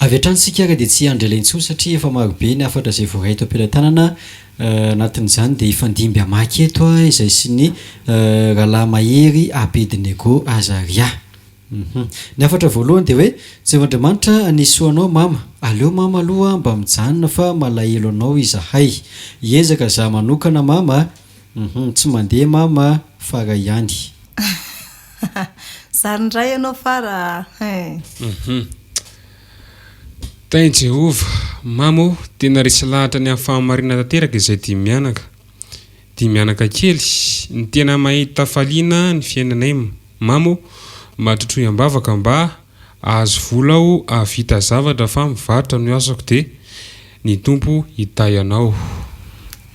Avy hatrany isika ary dia tsy hiandry ela intsony satria efa marobe ny hafatra izay voaray eto am-pelatanana. Anatin'izany dia hifandimby hamaky eto izay sy ny Rahalahy Mahery Abednego Azaria. Ny hafatra voalohany dia hoe, Jehovah Andriamanitra hanisy soa anao mama. Aleo mama aloha mba mijanona fa malahelo anao izahay. Hiezaka za manokana mama a! Tsy mandeha mama fara ihany. Zary indray ianao fara a! Hum. Tahin'i Jehovah. Mama ô, tena resy lahatra ny amin'ny fahamarinana tanteraka izay dimy mianaka. Dimy mianaka kely. Ny tena mahita hafaliana ny fiainanay Mama ô, mba trotroy am-bavaka mba ahazo vola aho hahavita zavatra fa mivarotra no asako dia ny Tompo hitahy anao.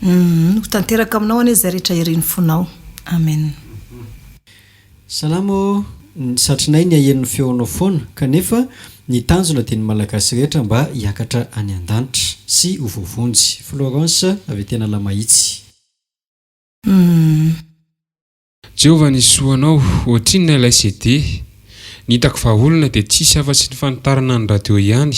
Humm ho tanteraka aminao anie izay rehetra irin'ny fonao. Amen. Salama ô, ny satrinay ny haheno ny feonao foana, kanefa ny tanjona dia ny Malagasy rehetra mba hiakatra any an-danitra sy ho voavonjy. Florence avy aty Analamahitsy. Humm. Jehovah ny soa anao, ohatrinona ilay CD? Ny hitako vahaolona dia tsisy afa-tsy ny fanitarana ny radio ihany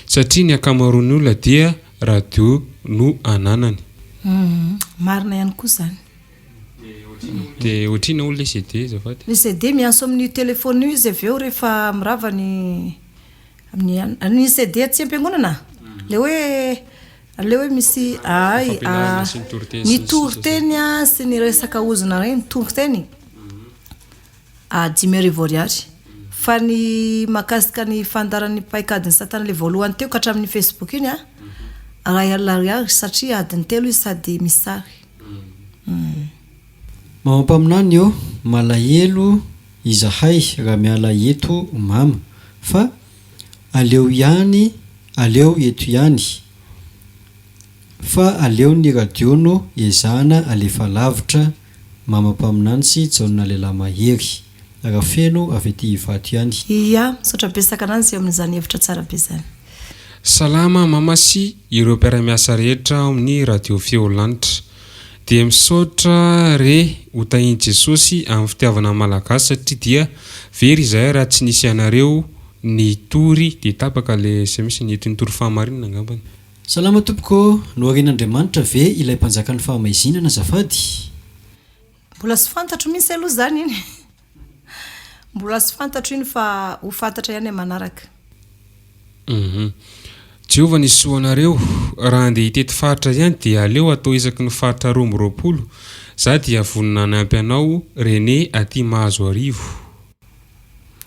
satria ny ankamaroan'ny olona dia radio no ananany. Humm, marina ihany koa izany. Dia ohatrinona hono ilay CD azafady? Ny CD miantso amin'io telephone io izy avy eo rehefa mirava ny ny ny CD aty am-piangonana? Ilay hoe Aleo hoe misy ay Fampianarana sy ny toriteny ny sy ny sisa zay. toriteny sy ny resaka ozona regny toriteny 5000 ariary fa ny mahakasika ny fandaharan'ny paikadin'i satana le voalohany teo ka hatramin'ny facebook iny a 100000 ariary satria adiny telo izy sady misy sary. Mama mpaminany ô, malahelo izahay raha miala eto mama fa Aleo ihany aleo eto ihany fa aleo ny radio no ezahana alefa lavitra Mama Mpaminany sy Jaona lehilahy mahery. Rafeno avy aty Ivato ihany. Ia, misaotra betsaka ananjy amin'izany hevitra tsara be izany. Salama mama sy ireo mpiara-miasa rehetra ao amin'ny radio feo lanitra. Dia misaotra re ho tahin'i Jesosy amin'ny fitiavana ny Malagasy satria dia very izahay raha tsy nisy anareo nitory dia tapaka le sms nety nitory fahamarinana angambany. Salama tompoko ô, noharian'Andriamanitra ve ilay mpanjakan'ny fahamaizinana azafady? Mbola tsy fantatro mintsy aloha zany iny. Mbola tsy fantatro iny fa ho fantatra ihany amin'ny manaraka. Hum. Jehovah ny soa anareo. Raha andeha hitety faritra ihany dia aleo atao isaky ny faritra 22. Za dia vonona hanampy anao René aty Mahazoarivo.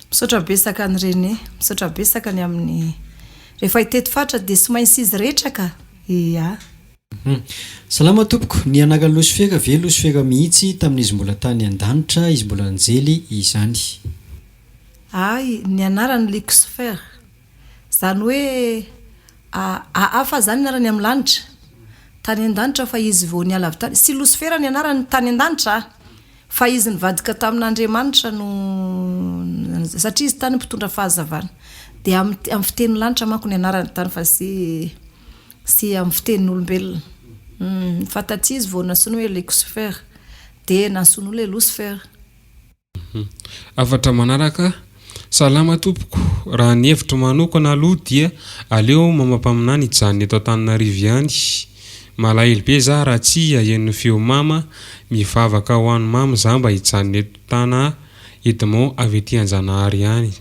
Misaotra betsaka an'i René. Misaotra betsaka ny amin'ny rehefa hitety faritra dia tsy maintsy izy rehetra ka. Ia. Hum. Salama tompoko, ny anaran'i Losifera ve Losifera mihitsy tamin'izy mbola tany an-danitra izy mbola anjely izany? Hay, ny anarany Luxfer. Izany hoe hafa izany ny anarany amin'ny lanitra. Tany an-danitra fa izy vao niala avy tany. Tsy Losifera ny anarany tany an-danitra a! Fa izy nivadika tamin'Andriamanitra no satria izy tany mpitondra fahazavana. Dia amin'ny fitenin'ny lanitra manko ny anarany tany fa tsy Tsy amin'ny fitenin'olombelona. Humm, fa taty izy vao nantsoina hoe Lucifer, dia nantsoin'olona hoe Losfer. Humm. Hafatra manaraka, Salama tompoko, raha ny hevitro manokana aloha dia aleo mama mpaminany hijanona eto Antananarivo ihany, malahelo be za raha tsy haheno ny feo mama, mivavaka ho an'i mama za mba hijanona eto Tana, Edmond avy aty Anjanahary ihany.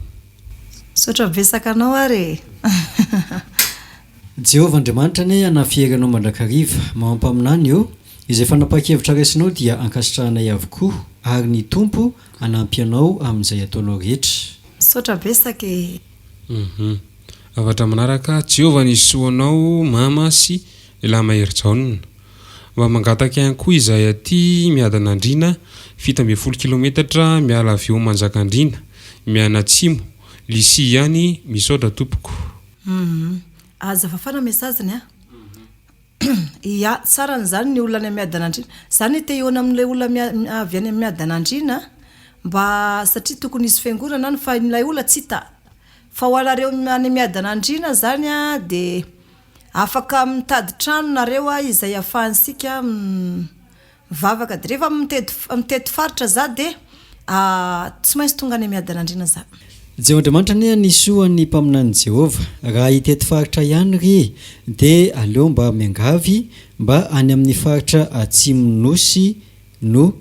Misaotra betsaka anao ary e! Jehovah Andriamanitra anie hanafy hery anao mandrakariva. Mama mpaminany ô, izay fanapahan-kevitra raisinao dia ankasitrahanay avokoa ary ny Tompo hanampy anao amin'izay ataonao rehetra. Misaotra betsaka e! Hum. Hafatra manaraka, Jehovah ny soa anao mama sy lehilahy mahery Jaona. Mba mangataka ihany koa izahay aty Miadanandriana, 17 kilometatra miala avy eo Manjakandriana, mianatsimo, Lycie ihany, misaotra tompoko. Humm. Aza fafana message-ny a. Ia, tsara an'izany ny olona any Miadanandriana. Za ne te hihaona amin'ilay olona avy any Miadanandriana mba satria tokony hisy fiangonana any fa ilay olona tsy hita. Fa ho anareo any Miadanandriana zany a dia afaka mitady trano nareo a izay ahafahantsika Mivavaka de rehefa mitety mitety faritra za de tsy maintsy tonga any Miadanandriana za. Jehovah Andriamanitra anie hanisoa ny mpaminanin'i Jehovah. Raha hitety faritra ihany ry dia aleo mba miangavy mba any amin'ny faritra atsimon'ny Nosy no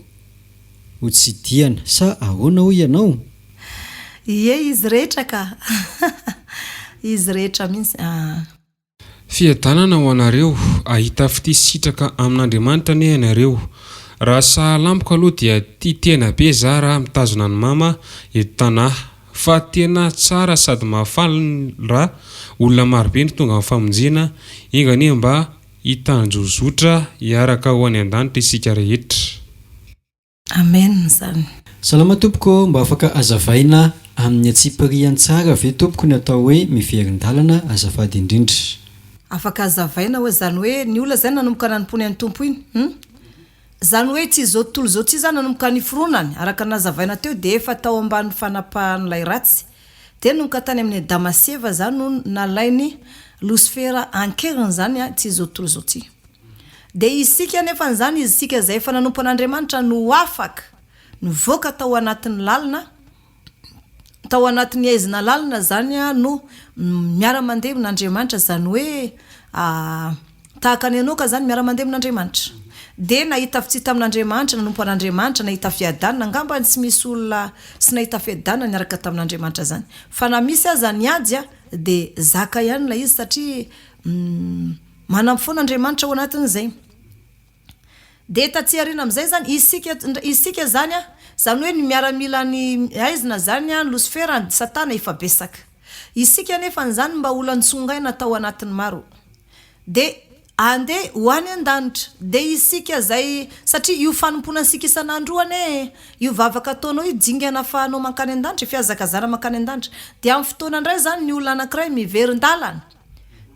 ho tsidihana. Sa ahoana hoy ianao? Ie izy rehetra ka! Izy rehetra mihitsy ah. Fiadanana ho anareo, ahita fitia sitraka amin'Andriamanitra anie ianareo. Raha sahala amiko aloha dia tia tena be za raha mitazona an'i mama eto Tanà. Fa tena tsara sady mahafaly raha olona marobe no tonga amin'ny famonjena, enga anie mba hitanjozotra hiaraka ho any an-danitra isika rehetra. Amen zany. Salama tompoko ô, mba afaka azavaina amin'ny antsipiriany tsara ve tompoko ny atao hoe miverin-dalana azafady indrindra. Afaka azavaina hoe zany hoe ny olona zany nanomboka nanompoany an'i Tompo iny hum zany hoe tsy izao tontolo izao tsy zany nanomboka niforonany araka ny nazavaina teo dia efa tao ambany fanapahan'ilay ratsy dia nanomboka tany amin'ny Adama sy Eva zany no nalain'i Losifera ankeriny zany tsy izao tontolo izao tsy Dia isika anefa an'izany, isika izay efa nanompo an'Andriamanitra no afaka nivoaka tao anatin'ny lalina, tao anatin'ny haizina lalina izany no miara-mandeha amin'Andriamanitra, izany hoe tahaka an'i Enoka izany miara-mandeha amin'Andriamanitra. Dia nahita fitia tamin'Andriamanitra, nanompo an'Andriamanitra, nahita fiadanana, angamba tsy misy olona tsy nahita fiadanana niaraka tamin'Andriamanitra izany. Fa na misy aza ny ady dia zaka ihany ilay izy satria Manampy foana Andriamanitra ao anatin'izay. Dia taty aoriana amin'izay izany, isika, isika izany an, izany hoe ny miaramilan'ny haizina izany an, Losifera, Satana efa besaka. Isika anefa an'izany mba olona nitsongaina tao anatin'ny maro. Dia andeha ho any an-danitra. Dia isika izay, satria io fanompoana antsika isan'andro io anie, io vavaka ataonao io dingana ahafahanao mankany an-danitra, fihazakazahana mankany an-danitra. Dia amin'ny fotoana indray izany ny olona anankiray miverin-dalana.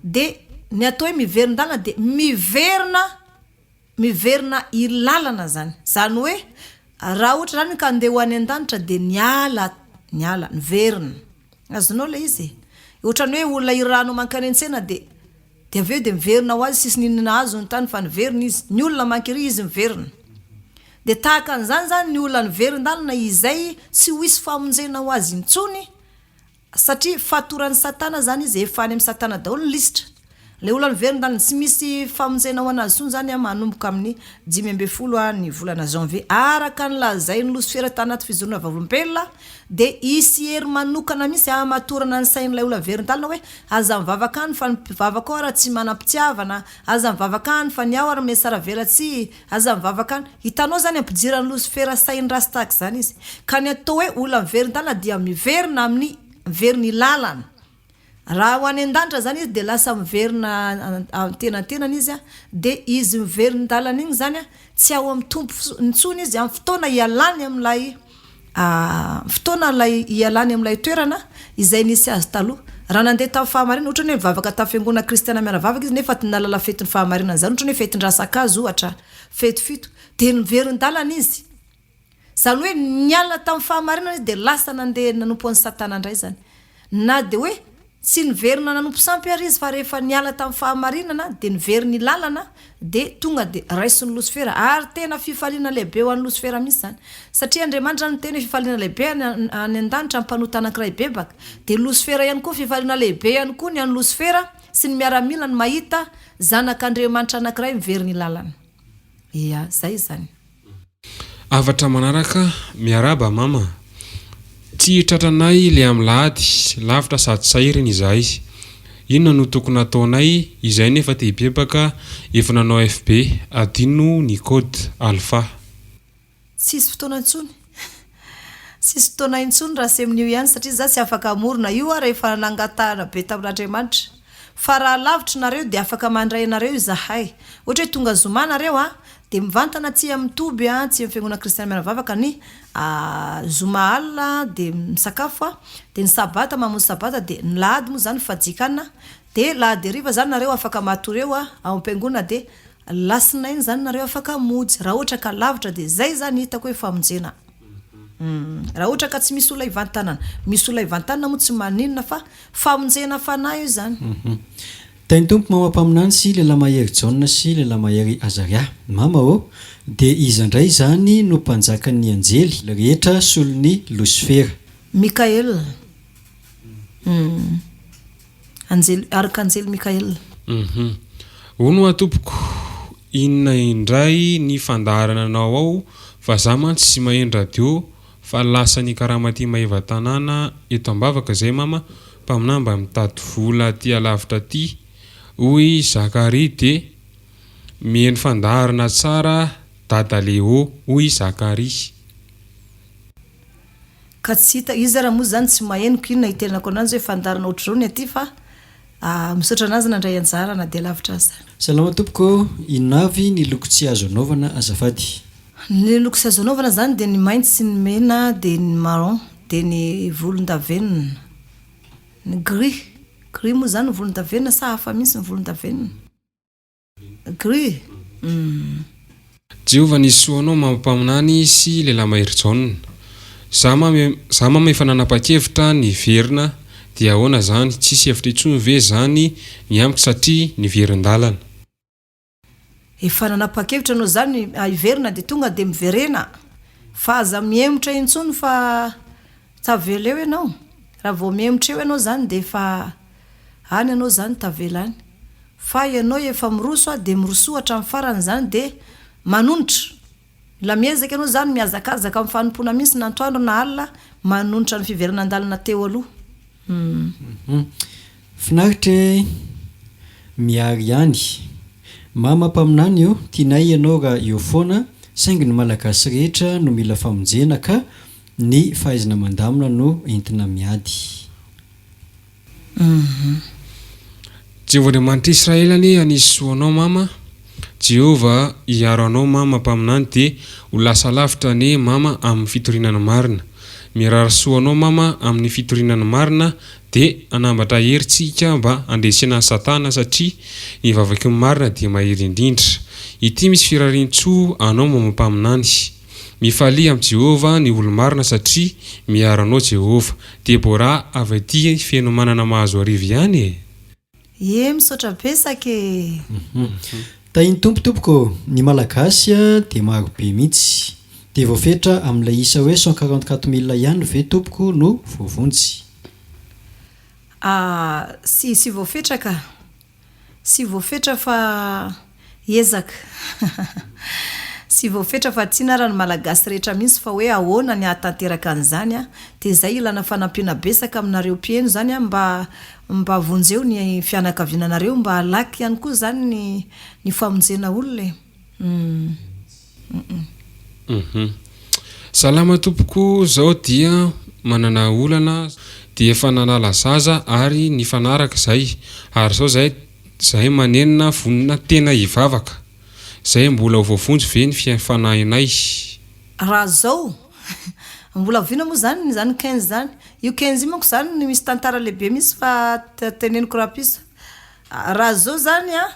Dia ny atao hoe miverin-dalana dia miverina miverina ilalana zany. Zany hoe raha ohatra zany ka andeha ho any an-danitra dia niala niala niverina. Azonao ilay izy e? Ohatran'ny hoe olona irahanao mankany an-tsena dia dia avy eo dia miverina ho azy tsisy n'inona azony tany fa niverina izy. Ny olona mankiry izy miverina. Dia tahaka an'izany zany ny olona niverin-dalana izay tsy ho hisy famonjena ho azy intsony Satria fatoran'i satana zany izy, efa any amin'i satana daholo ny lisitra. Ilay olona niverin-dalana, tsy misy famonjena ho an'azy intsony zany an, manomboka amin'ny 15 ny volana janvier. Araka ny lazain'i Losifera tanaty fijoroana vavolombelona, dia hisy hery manokana mihitsy hamatorana ny sain'ilay olona niverin-dalana hoe, aza mivavaka any fa ny mpivavaka ao ary tsy manam-pitiavana, aza mivavaka any fa ny ao ary mihatsaravelatsihy, Aza mivavaka any. Hitanao izany ampidiran'i losifera sainy ratsy tahaka izany izy. Ka ny atao hoe olona miverin-dalana dia miverina amin'ny miverina ilalana. Raha ho any an-danitra izany izy dia lasa miverina antenantenany izy dia izy miverin-dalana iny izany tsy ao amin'ny Tompo intsony izy amin'ny fotoana ialany amin'ilay fotoana ilay hialany amin'ilay toerana izay nisy azy taloha. Raha nandeha tamin'ny fahamarinana, ohatra ny hoe nivavaka tamin'ny fiangonana kristiana miara-vavaka izy nefa nahalala fetin'ny fahamarinana izany, ohatra ny hoe fetin-dRasakazo ohatra, fety fito, dia niverin-dalana izy. Izany hoe niala tamin'ny fahamarinana izy dia lasa nandeha nanompo an'i Satana indray izany. Na dia hoe tsy niverina nanompo sampy ary izy fa rehefa niala tamin'ny fahamarinana dia niveriny lalana dia tonga dia raisin'i Losifera ary tena fifaliana lehibe ho an'i Losifera mihitsy izany satria Andriamanitra izany miteny hoe fifaliana lehibe any any an-danitra ny mpanota anankiray hibebaka dia Losifera ihany koa fifaliana lehibe ihany koa ny an'i Losifera sy ny miaramilany mahita zanak'Andriamanitra anankiray miveriny lalana. Ia, zay izany. Hafatra manaraka, Miarahaba mama. Tsy tratranay le am lahady, lavitra sady sahirana izahay. Inona no tokony hataonay, izay nefa te hibebaka, efa nanao FB, adino ny code, alpha. Tsisy fotoana intsony. Tsisy fotoana intsony raha semin'io ihany satria za tsy afaka hamorona io aho rehefa nangatahana be tamin'Andriamanitra. Fa raha lavitra nareo dia afaka mandray anareo izahay. Ohatra hoe tonga zoma nareo an, Dia mivantana aty amin'ny toby aty amin'ny fiangonana kristiana miara-mivavaka ny zoma alina dia misakafo dia ny sabata mamonjy sabata dia ny lahady moa izany fajikana dia lahady hariva izany nareo afaka matory eo ao am-piangonana dia lasinainy izany nareo afaka mody raha ohatra ka lavitra dia izay izany hitako hoe famonjena raha ohatra ka tsy misy olona hivantanana misy olona hivantanana moa tsy maninona fa famonjena fanahy io izany. Tahin'ny Tompo Mama Mpaminany sy Lehilahy Mahery Jaona sy Lehilahy Mahery Azaria. Mama ô! Dia iza indray izany no mpanjakan'ny anjely rehetra solon'i Losifera? Mikaela. Humm. Anjely, Arkanjely Mikaela. Humm. Hono hoa tompoko, inona indray ny fandaharana anao ao fa za mantsy tsy maheno radio fa lasa nikarama aty Maevatanàna eto ambavaka zay mama mpaminany mba mitady vola aty alavitra aty hoy Zacharie de miheno fandaharana tsara dada Léo hoy Zacharie. Ka tsy hita, izy ara moa zany tsy maheno ko inona hitenenako ananjy hoe fandaharana ohatr'izao ny aty fa misaotra ananjy nandray anjara na dia lavitra aza. Salama tompoko ô, inona avy ny loko tsy azo anaovana azafady? Ny loko tsy azo anaovana zany dia ny mainty sy ny mena dia ny marron dia ny volondavenona, ny gris, gris moa zany ny volondavenona sa hafa mihintsy ny volondavenona? Gris? Humm. Jehovah nisy soa anao mama mpaminany sy lehilahy mahery Jaona. Za mama za mama efa nanapa-kevitra ny hiverina dia ahoana zany tsisy hevitra intsony ve zany ny amiko satria niverin-dalana. Efa nanapa-kevitra anao zany hiverina dia tonga dia miverena fa aza mihemotra intsony fa tavela eo ianao, raha vao mihemotra eo ianao zany dia efa any ianao zany tavela any. Fa ianao efa miroso a dia mirosoa hatramin'ny farany izany dia manonitra. Mila miezaka ianao izany mihazakazaka amin'ny fanompoana mihitsy na antoandro na alina manonitra ny fiverenan-dalana teo aloha. Humm. Finaritra e! Miary ihany. Mama mpaminany o, tianay ianao raha eo foana, saingy ny Malagasy rehetra no mila famonjena ka ny fahaizana mandamina no entina miady. Jehovah Andriamanitr'i Israely anie hanisy soa anao mama, Jehovah hiaro anao mama mpaminany dia ho lasa lavitra anie mama amin'ny fitoriana ny marina. Mirary soa anao mama amin'ny fitoriana ny marina dia hanambatra hery tsika mba handresena an'i satana satria ny vavaky ny marina dia mahery indrindra. Ity misy firarian-tsoa anao mama mpaminany. Mifalia amin'i Jehovah ny olo-marina satria miaro anao Jehovah. Deborah avy aty Fenomanana Mahazoarivo ihany e! Ie misaotra betsaka e! Tahin'ny Tompo tompoko ô! Ny Malagasy dia maro be mihitsy. Dia voafetra amin'ilay isa hoe 144 mille ihany ve tompoko no voavonjy? Ah, sy sy voafetra ka. Tsy voafetra fa ezaka. Tsy voafetra fa tiana ara ny Malagasy rehetra mihitsy fa hoe ahoana ny hahatanteraka an'izany an! Dia izay ilana fanampiana betsaka aminareo mpiheno izany an mba mba vonjeo ny fianakaviananareo mba halaky ihany koa izany ny ny famonjena olona e! Humm. Humm. Salama tompoko zao dia manana olana dia efa nanala zaza ary nifanaraka zay ary zao zay zahay manenina vonona tena hivavaka zay mbola ho voavonjy ve ny fanahinay. Raha zao mbola oviana moa zany zany quinze zany? Io quinze io manko zany misy tantara lehibe mihitsy fa teneniko rahampitso. Raha zao zany an,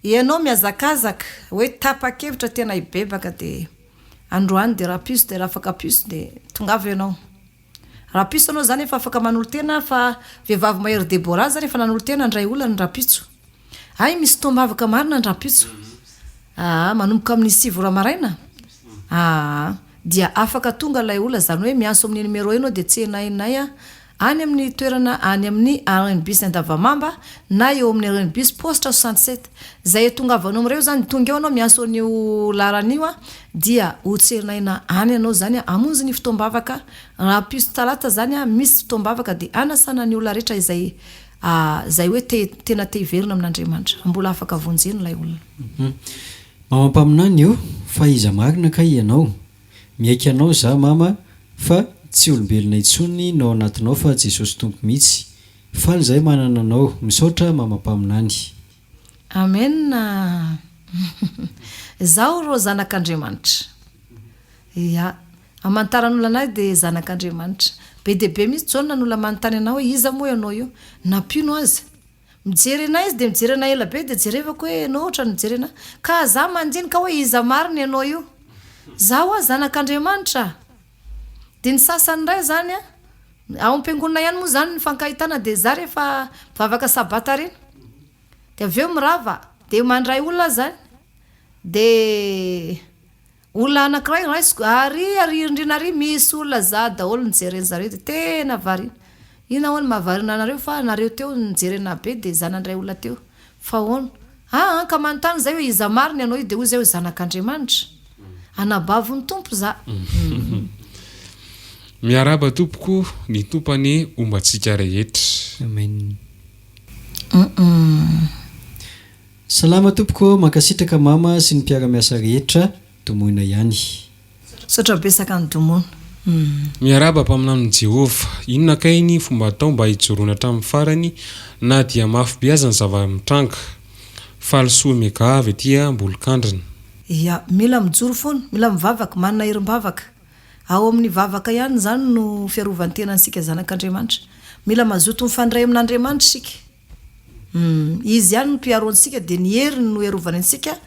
Ianao mihazakazaka hoe tapa-kevitra tena hibebaka dia androany dia rahampitso dia rahafakampitso dia tongava ianao. Rahampitso ianao izany efa afaka manolo-tena fa vehivavy mahery Deborah izany efa nanolo-tena handray olana ny rahampitso. Hay misy fotoam-bavaka marina ny rahampitso. Aa manomboka amin'ny sivy ora maraina. Aa dia afaka tonga ilay olona izany hoe miantso amin'ny numéro ianao dia tsenainay any amin'ny toerana any amin'ny arrêt bus Andavamamba na eo amin'ny arrêt bus poste 67. Izay ahatongavanao amin'ireo izany, tonga eo ianao miantso an'io laharana io dia ho tsenaina any ianao izany hamonjy ny fotoam-bavaka. Rahampitso talata izany misy fotoam-bavaka dia hanasana ny olona rehetra izay izay hoe te tena te hiverina amin'Andriamanitra. Mbola afaka vonjena ilay olona. Mama mpaminany o, fa iza marina kay ianao? Miaiky anao za mama fa tsy olombelona intsony no ao anatinao fa Jesosy Tompo mitsy. Faly zahay manana anao. Misaotra mama mpaminany. Amen a! Izaho rô zanak'Andriamanitra. Ya. Amantaran'olona an'ahy dia zanak'Andriamanitra. Be dia be mihitsy Jaona ny olona manontany an'ahy hoe iza moa ianao io? Na mpino aza. Mijery anay izy dia mijery anay ela be dia jerevako hoe ianao ohatran'ny mijery anah. Ka za mandinika hoe iza marina ianao io? Za hoa zanak'Andriamanitra a! Dia ny sasany indray izany an, ao am-piangonana ihany moa izany ny fankahitana dia za rehefa mivavaka sabata ireny dia avy eo mirava dia mandray olona aho izany dia Olona anakiray raisiko, ary ary indrindra ary misy olona za daholo ny jeren zareo dia tena variana. Inona ho'a no mahavarina anareo fa nareo teo nijery anah be dia za nandray olona teo. Fa ahoana? Aa ka manontany zay hoe iza marina ianao io dia hoy zay hoe zanak'Andriamanitra. Anabavin'ny Tompo za. Miarahaba tompoko, ny Tompo anie homba antsika rehetra. Amen. Salama tompoko, mankasitraka mama sy ny mpiara-miasa rehetra, domoina ihany. Misaotra betsaka an'i Domoina. Miarahaba mpaminanin'i Jehovah. Inona kay ny fomba atao mba hijoroana hatramin'ny farany na dia mafy be aza ny zava-mitranga? Falisoa Mega avy aty Ambolokandrina. Ya, mila mijoro foana, mila mivavaka, manana herim-bavaka. Ao amin'ny vavaka ihany izany no fiarovan-tenantsika zanak'Andriamanitra. Mila mazoto mifandray amin'Andriamanitra isika. Humm, Izy ihany no mpiaro antsika dia ny heriny no iarovany antsika,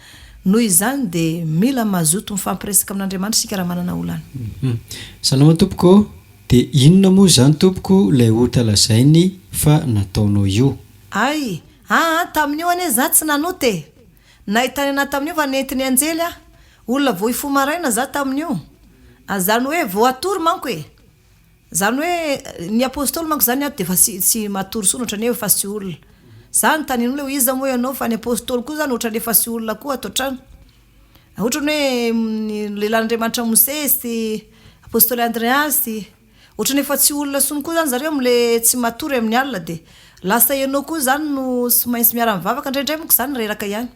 noho izany dia mila mazoto mifampiresaka amin'Andriamanitra isika raha manana olana. Humm. Salama tompoko ô! Dia inona moa izany tompoko ilay ota lazainy fa nataonao io? Hay! Aa tamin'io anie za tsy nanota e! Nahitany anah tamin'io fa nentin'ny anjely aho. Olona vao hifoha maraina za tamin'io. Zany hoe vao hatory manko e! Zany hoe ny apostoly manko zany ato dia efa tsy tsy matory intsony ohatran'ny hoe efa tsy olona. Za anontanian'olona hoe iza moa ianao fa ny apostoly koa zany ohatran'ny efa tsy olona koa ato an-trano. Ohatran'ny hoe ny lehilahin'Andriamanitra Mosesy, apostoly Andreasy, ohatran'ny efa tsy olona intsony koa zany zareo amle tsy matory amin'ny alina dia lasa ianao koa zany no tsy maintsy miara-mivavaka, indraindray manko zany reraka ihany.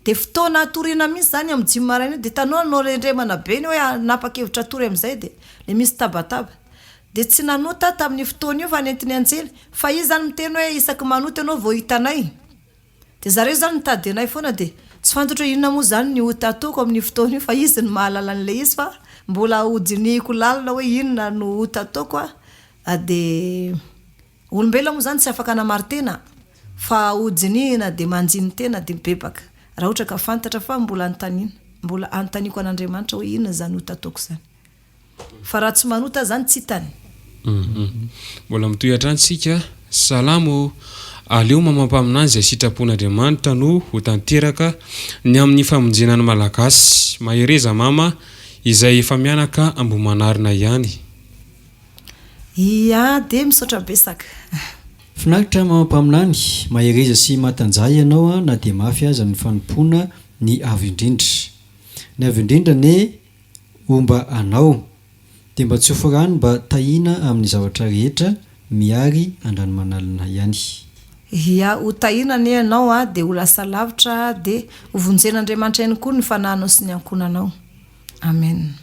Dia fotoana hatoriana mihitsy izany amin'ny dimy maraina io dia hitanao hanao rendremana be ny hoe hanapa-kevitra hatory amin'izay dia ilay misy tabataba. Dia tsy nanota aho tamin'io fotoana io fa nentin'ny anjely. Fa izy izany miteny hoe isaky manota ianao vao hitanay. Dia zareo izany mitady anay foana dia tsy fantatro hoe inona moa izany ny ota ataoko amin'io fotoana io fa izy no mahalala an'ilay izy fa mbola hodinihiko lalina hoe inona no ota ataoko dia Olombelona moa izany tsy afaka hanamari-tena fa hodinihina dia manjiny-tena dia mibebaka raha ohatra ka fantatra fa mbola anontaniana, mbola anontaniako an'Andriamanitra hoe inona izany ota ataoko izany. Fa raha tsy manota aho izany tsy hitany. Mbola mitohy hatrany tsika. Salama ô! Aleo mama mpaminany izay sitrapon'Andriamanitra no ho tanteraka ny amin'ny famonjena ny Malagasy. Mahereza mama izay efa mianaka Ambohimanarina ihany. Ia dia misaotra betsaka. Finaritra mama mpaminany, mahereza sy matanjaha ianao na dia mafy aza ny fanompoana ny Avo Indrindra. Ny Avo Indrindra anie homba anao. Dia mba tsofy rano mba tahiana amin'ny zavatra rehetra, Mihary Andranomanalina ihany. Ia, ho tahiana anie ianao a, dia ho lasa lavitra, dia ho vonjen'Andriamanitra ihany koa ny fanahinao sy ny ankohonanao. Amen.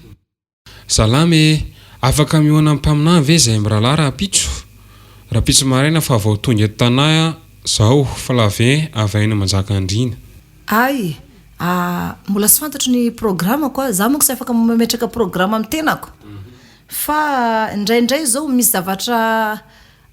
Salama e! Afaka mihaona amin'ny mpaminany ve izahay mirahalahy rahampitso? Rahampitso maraina fa vao tonga eto Tanà zaho, Flavien avy any Manjakandriana. Hay, ah, mbola tsy fantatro ny programme-ko ah, za manko tsy afaka mametraka programme amin'ny tenako, fa indraindray zao misy zavatra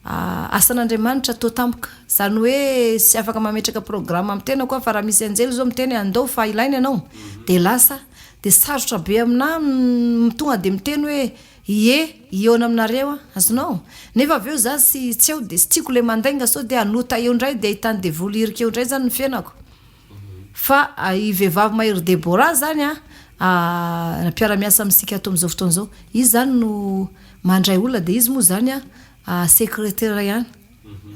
Asan'Andriamanitra toa tampoka. Izany hoe tsy afaka mametraka programme amin'ny tenako aho fa raha misy anjely izao miteny hoe andao fa ilaina ianao dia lasa. Dia sarotra be aminà ny tonga dia miteny hoe ie, hihaona aminareo aho. Azonao? Nefa avy eo za tsy tsy ao dia tsy tiako ilay mandainga sao dia hanota eo indray dia ahitan'ny devoly hirika eo indray izany ny fiainako. Fa i vehivavy mahery Deborah izany an, mpiara-miasa amintsika ato amin'izao fotoana izao, izy izany no mandray olona dia izy moa izany an secretaire ihany.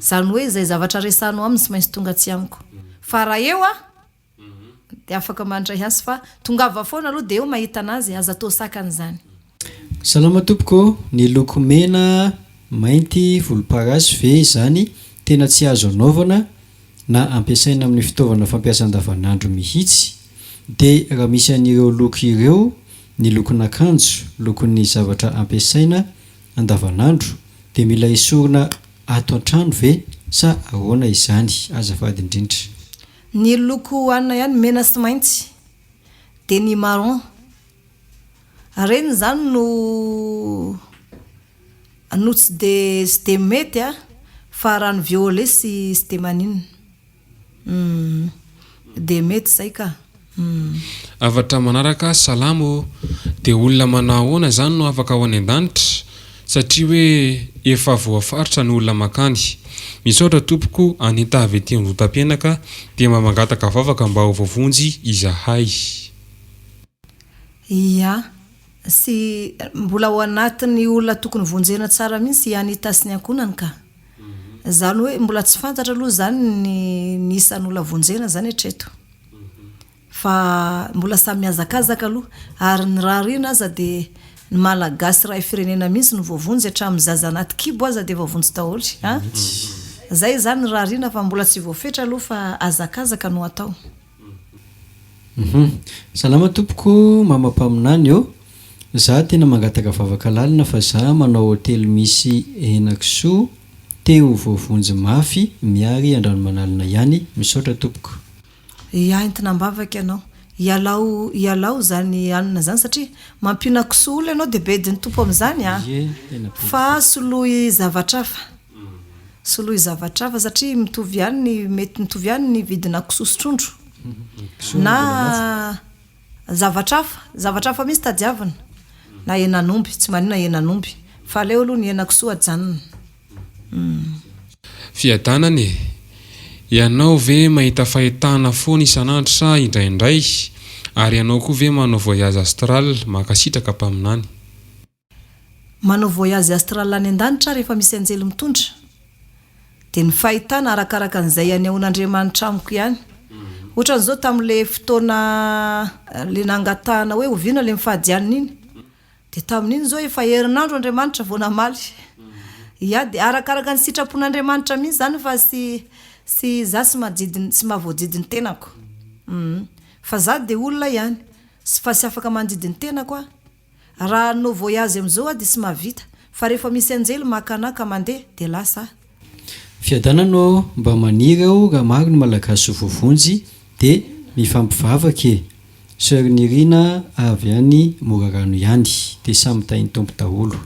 Izany hoe izay zavatra resahanao aminy tsy maintsy tonga atsy amiko. Fa raha eo aho dia afaka mandray azy fa tongava foana aloha dia eo mahita anazy, aza atao sakana izany. Salama tompoko ô, ny loko mena, mainty, volomparasy ve izany tena tsy azo anaovana na ampiasaina amin'ny fitaovana fampiasa andavanandro mihitsy? Dia raha misy an'ireo loko ireo ny lokon'akanjo, lokon'ny zavatra ampiasaina andavanandro dia mila esorina ato an-trano ve sa ahoana izany? Azafady indrindra. Ny loko hohanina ihany mena sy mainty dia ny marron. Reny izany no no tsy de tsy de mety a, fa raha ny violet sy tsy de maninona, humm de mety zay ka, humm. Hafatra manaraka, Salama ô! Dia olona manao ahoana izany no afaka ho any an-danitra? Satria hoe efa voafaritra ny olona mankany. Misaotra tompoko, Anita avy ety Andohatapenaka dia mba mangataka vavaka mba ho voavonjy izahay. Ia. Sy mbola ao anatin'ny olona tokony vonjena tsara mihitsy i Anita sy ny ankohonany ka. Izany hoe mbola tsy fantatra aloha izany ny ny isan'olona vonjena izany hatreto. Fa mbola samy mihazakazaka aloha ary ny rarina aza dia ny Malagasy iray firenena mihitsy no voavonjy hatramin'ny zaza anaty kibo aza dia voavonjy daholo a! Zay izany ny rarina fa mbola tsy voafetra aloha fa hazakazaka no atao. Hum. Salama tompoko mama mpaminany ô! Za tena mangataka vavaka lalina fa za manao hotely misy henakisoa te ho voavonjy mafy miary Andranomanalina ihany misaotra tompoko. Ia entina ambavaka ianao. Ialao ialao izany hanina izany satria mampiana kisoa olona ianao dia bedin'ny Tompo amin'izany a! Fa soloy zavatra hafa. Soloy zavatra hafa satria mitovy ihany ny mety mitovy ihany ny vidina kisoa sy trondro. Na zavatra hafa, zavatra hafa mihitsy tadiavina. Na henan'omby, tsy maninona henan'omby fa aleo aloha ny henakisoa ajanona. Fiadanana e! Ianao ve mahita fahitana foana isan'andro sa indraindray? Ary ianao koa ve manao voyage astral? Mankasitraka mpaminany. Manao voyage astral any an-danitra aho rehefa misy anjely mitondra. Dia ny fahitana arakaraka an'izay anehoan'Andriamanitra amiko ihany. Ohatran'izao tamin'ilay fotoana ilay nangatahana hoe oviana ilay mifady hanina iny. Dia tamin'iny izao efa herinandro Andriamanitra vao namaly. Ya, dia arakaraka ny sitrapon'Andriamanitra mihitsy izany fa tsy tsy za tsy mahadidy tsy mahavoadidy ny tenako. Hum. Fa za dia olona ihany fa tsy afaka mandidy ny tenako aho. Raha hanao voyage amin'izao aho dia tsy mahavita fa rehefa misy anjely maka anah ka mandeha dia lasa aho. Fiadanana ô, mba maniry aho raha maro ny Malagasy ho voavonjy dia mifampivavaka e! Soeur Nirina avy any Morarano ihany. Dia samy tahin'ny Tompo daholo.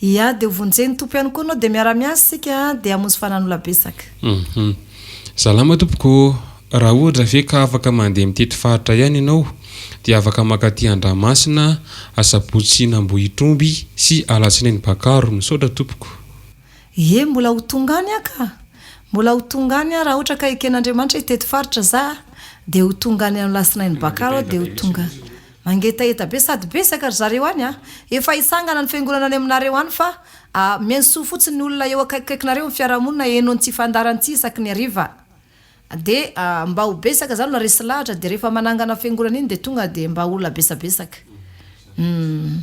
Ia, dia ho vonjen'ny Tompo ihany koa anao dia miara-miasa isika dia hamonjy fananola betsaka. Hum. Salama tompoko ô! Raha ohatra ve ka afaka mandeha mitety faritra ihany ianao dia afaka mankaty Andramasina, Asabotsy Ambohitromby sy Alatsinainy Bakaro. Misaotra tompoko. Ie, mbola ho tonga any aho ka! Mbola ho tonga any aho raha ohatra ka eken'Andriamanitra hitety faritra za dia ho tonga any amin'ny Lasinainy Bakaro aho dia ho tonga. Mangetaheta be sady betsaka ry zareo any a! Efa hitsangana ny fiangonana any aminareo any fa miantsoa fotsiny ny olona eo akaikikaikinareo amin'ny fiarahamonina heno an'ity fandaharana ity isaky ny hariva. Dia mba ho betsaka zany olona resy lahatra dia rehefa manangana fiangonana iny dia tonga dia mba olona besabesaka. Humm.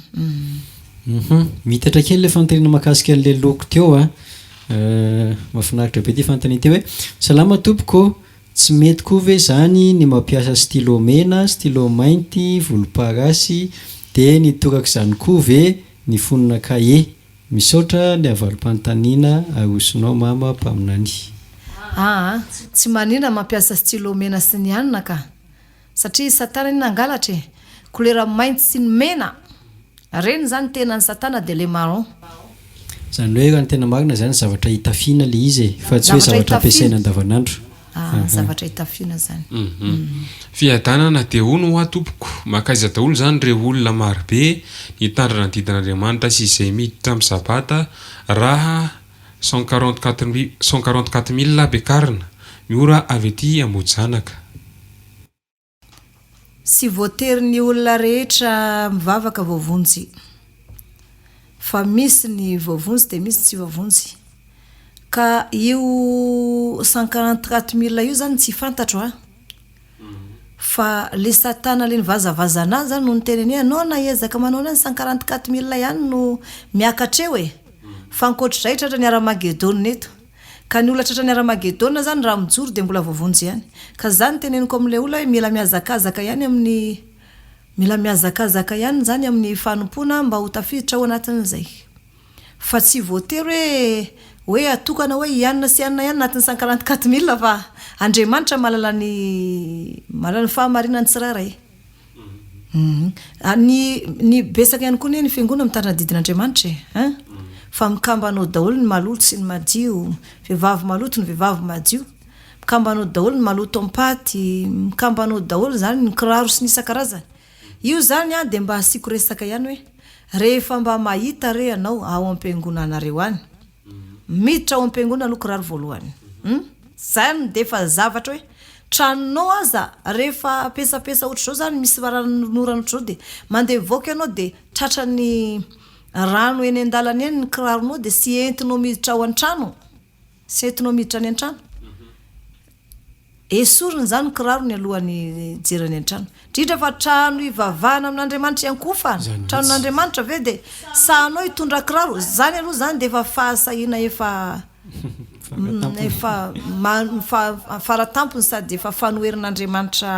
Humm. Miitatra kely ilay fanontaniana mahakasika an'ilay loko teo a. Mahafinaritra be ity fanontaniana ity hoe, Salama tompoko ô, tsy mety koa ve izany ny mampiasa stylo mena, stylo mainty, volomparasy, dia ny torak'izany koa ve ny fonona kahie? Misaotra ny havalim-panontaniana arosonao mama mpaminany. Aa tsy manina mampiasa stylo mena sy ny anona ka! Satria i satana anie nangalatra e! Kolera mainty sy ny mena! Reny zany tena ny satana de le marron. Zany hoe raha ny tena marina zany zavatra itafiana le izy e, fa tsy hoe zavatra ampiasaina andavanandro. Ah, zavatra itafiana zany. Fiadanana dia hono hoa tompoko, mankaiza daholo izany ireo olona marobe nitandrina ny didin'Andriamanitra sy izay miditra amin'ny sabata raha 144 144000 ampiakarina, Miora avy aty Ambohijanaka. Tsy voatery ny olona rehetra mivavaka voavonjy fa misy ny voavonjy dia misy ny tsy voavonjy ka io 144 mille io zany tsy fantatro a fa le satana le nivazavaza anazy zany no niteny anie anao na hiezaka manao anany 144 mille ihany no miakatra eo e fa ankoatr'izay tratran'ny aramagedona eto Ka ny olona tratran'ny Aramagedona zany raha mijoro dia mbola voavonjy ihany. Ka za ny teneniko amin'ilay olona hoe mila mihazakazaka ihany amin'ny mila mihazakazaka ihany zany amin'ny fanompoana mba ho tafiditra ao anatin'izay. Fa tsy voatery hoe hoe atokana hoe i anona sy anona ihany anatin'ny 144 mille fa Andriamanitra mahalala ny mahalala ny fahamarinan'ny tsirairay. Ny ny betsaka ihany koa anie ny fiangonana mitandrina didin'Andriamanitra e hein! Fa mikambana ao daholo ny maloto sy ny madio, vehivavy maloto ny vehivavy madio, mikambana ao daholo ny maloto am-paty, mikambana ao daholo izany ny kiraro sy ny isan-karazany. Io izany an dia mba asiako resaka ihany hoe rehefa mba mahita re ianao ao am-piangonanareo any, miditra ao am-piangonana aloha kiraro voalohany hum! Zany dia efa zavatra hoe. Tranonao aza rehefa petsapetsa ohatr'izao zany misy ranonorana ohatr'izao dia mandeha mivoaka ianao dia tratran'ny rano eny an-dalana eny ny kiraronao dia tsy entinao miditra ao an-trano, tsy entinao miditra any an-trano. Esorina izany ny kirarony alohan'ny hijerany any an-trano. Indrindra fa trano hivavahana amin'Andriamanitra hiankohofana, tranon'Andriamanitra ve dia sahanao hitondra kiraro? Izany aloha izany dia efa fahasahiana efa efa faratampony sady efa fanoheran'Andriamanitra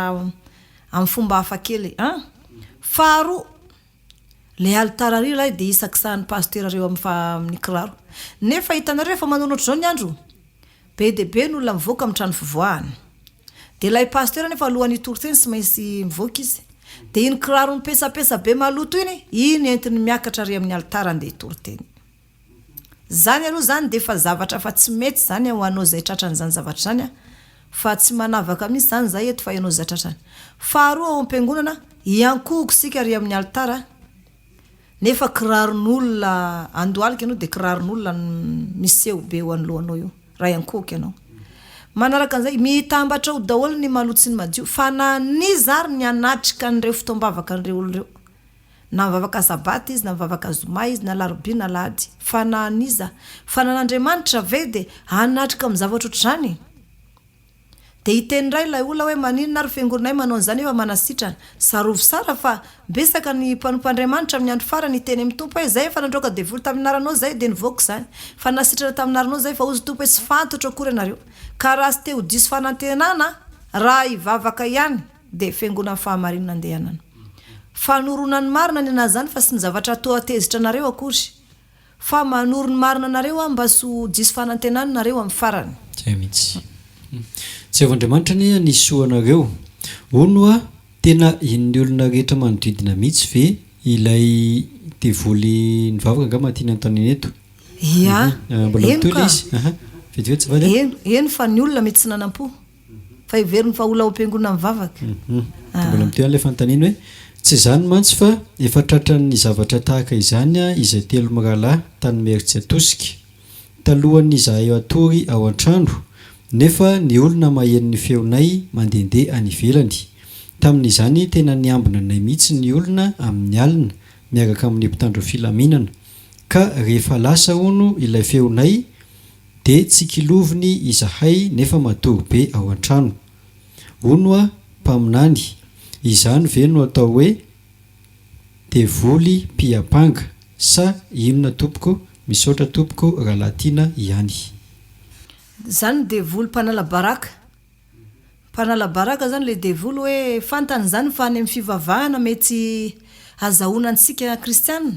amin'ny fomba hafa kely an! Faharoa, le alitara ary ilay dia isakisahan'ny pasitera reo amin'ny kiraro. Nefa hitanareo rehefa manao ohatr'izao ny andro, be dia be ny olona mivoaka amin'ny trano fivoahana. Dia ilay pasitera nefa alohan'ny hitory teny tsy maintsy mivoaka izy. Dia iny kiraro mipesapesa be maloto iny, iny entiny miakatra ary amin'ny alitara andeha hitory teny. Zany aloha zany dia efa zavatra efa tsy mety zany ho anao izay tratran'izany zavatra izany an! Fa tsy manavaka mihitsy zany izahay eto fa ianao izay tratrany. Faharoa ao am-piangonana, hiankohoka isika ary amin'ny alitara nefa kiraron'olona andohalika ianao dia kiraron'olona no miseho be eo anoloanao eo raha hiankohoka ianao. Manaraka an'izay, mitambatra ao daholo ny maloto sy ny madio fa na an'iza ary ny hanatrika an'ireo fotoam-bavaka an'ireo olona ireo. Na mivavaka sabata izy, na mivavaka zoma izy, na alarobia na alahady. Fa na an'iza? Fa na an'Andriamanitra ve dia hanatrika amin'ny zavatra ohatr'izany? Dia hiteny indray ilay olona hoe maninona ary fiangonanay manao an'izany nefa manasitrana? Tsarovy tsara fa betsaka ny mpanompo Andriamanitra amin'ny andro farany hiteny amin'ny Tompo hoe izay efa nandroaka devoly tamin'ny anaranao izay dia nivoaka izany. Fa nasitrana tamin'ny anaranao izay fa hozy ny Tompo hoe tsy fantatro akory ianareo. Ka raha tsy te ho diso fanantenana raha hivavaka ihany. Dia fiangonan'ny fahamarinana andehanana. Fanorona ny marina ny anazy zany fa tsy ny zavatra toa tezitra anareo akory. Fa manoro ny marina anareo aho mba tsy ho diso fanantenana nareo amin'ny farany. Zay mihitsy. Jehovah Andriamanitra anie hanisy soa anareo. Hono hoa, tena henon'ny olona rehetra manodidina mihitsy ve ilay devoly nivavaka angamba tiany anontaniana eto? Ia, Mbola heno mitohy ka. ilay izy. Aha. Vetivety azafady a. Heno, heno fa ny olona mety tsy nanam-po. Fa heveriny fa olona ao am-piangonana mivavaka. Hum. Dia mbola mitohy ihany ilay fanontaniana hoe, tsy izany mantsy fa efa tratran'ny zavatra tahaka izany izay telo mirahalahy tany Imerintsiatosika. Talohan'ny izahay hatory ao an-trano, nefa ny olona maheno ny feonay mandehandeha any ivelany. Tamin'izany tena niambina anay mihitsy ny olona amin'ny alina miaraka amin'ny mpitandro filaminana. Ka rehefa lasa hono ilay feonay De tsikiloviny izahay nefa matory be ao an-trano. Hono hoa mpaminany, izany ve no atao hoe devoly mpiampanga sa inona tompoko, misaotra tompoko rahalahy tiana ihany. Zany devoly mpanala baraka. Mpanala baraka zany le devoly hoe fantany zany fa any amin'ny fivavahana mety hazahoana antsika kristiana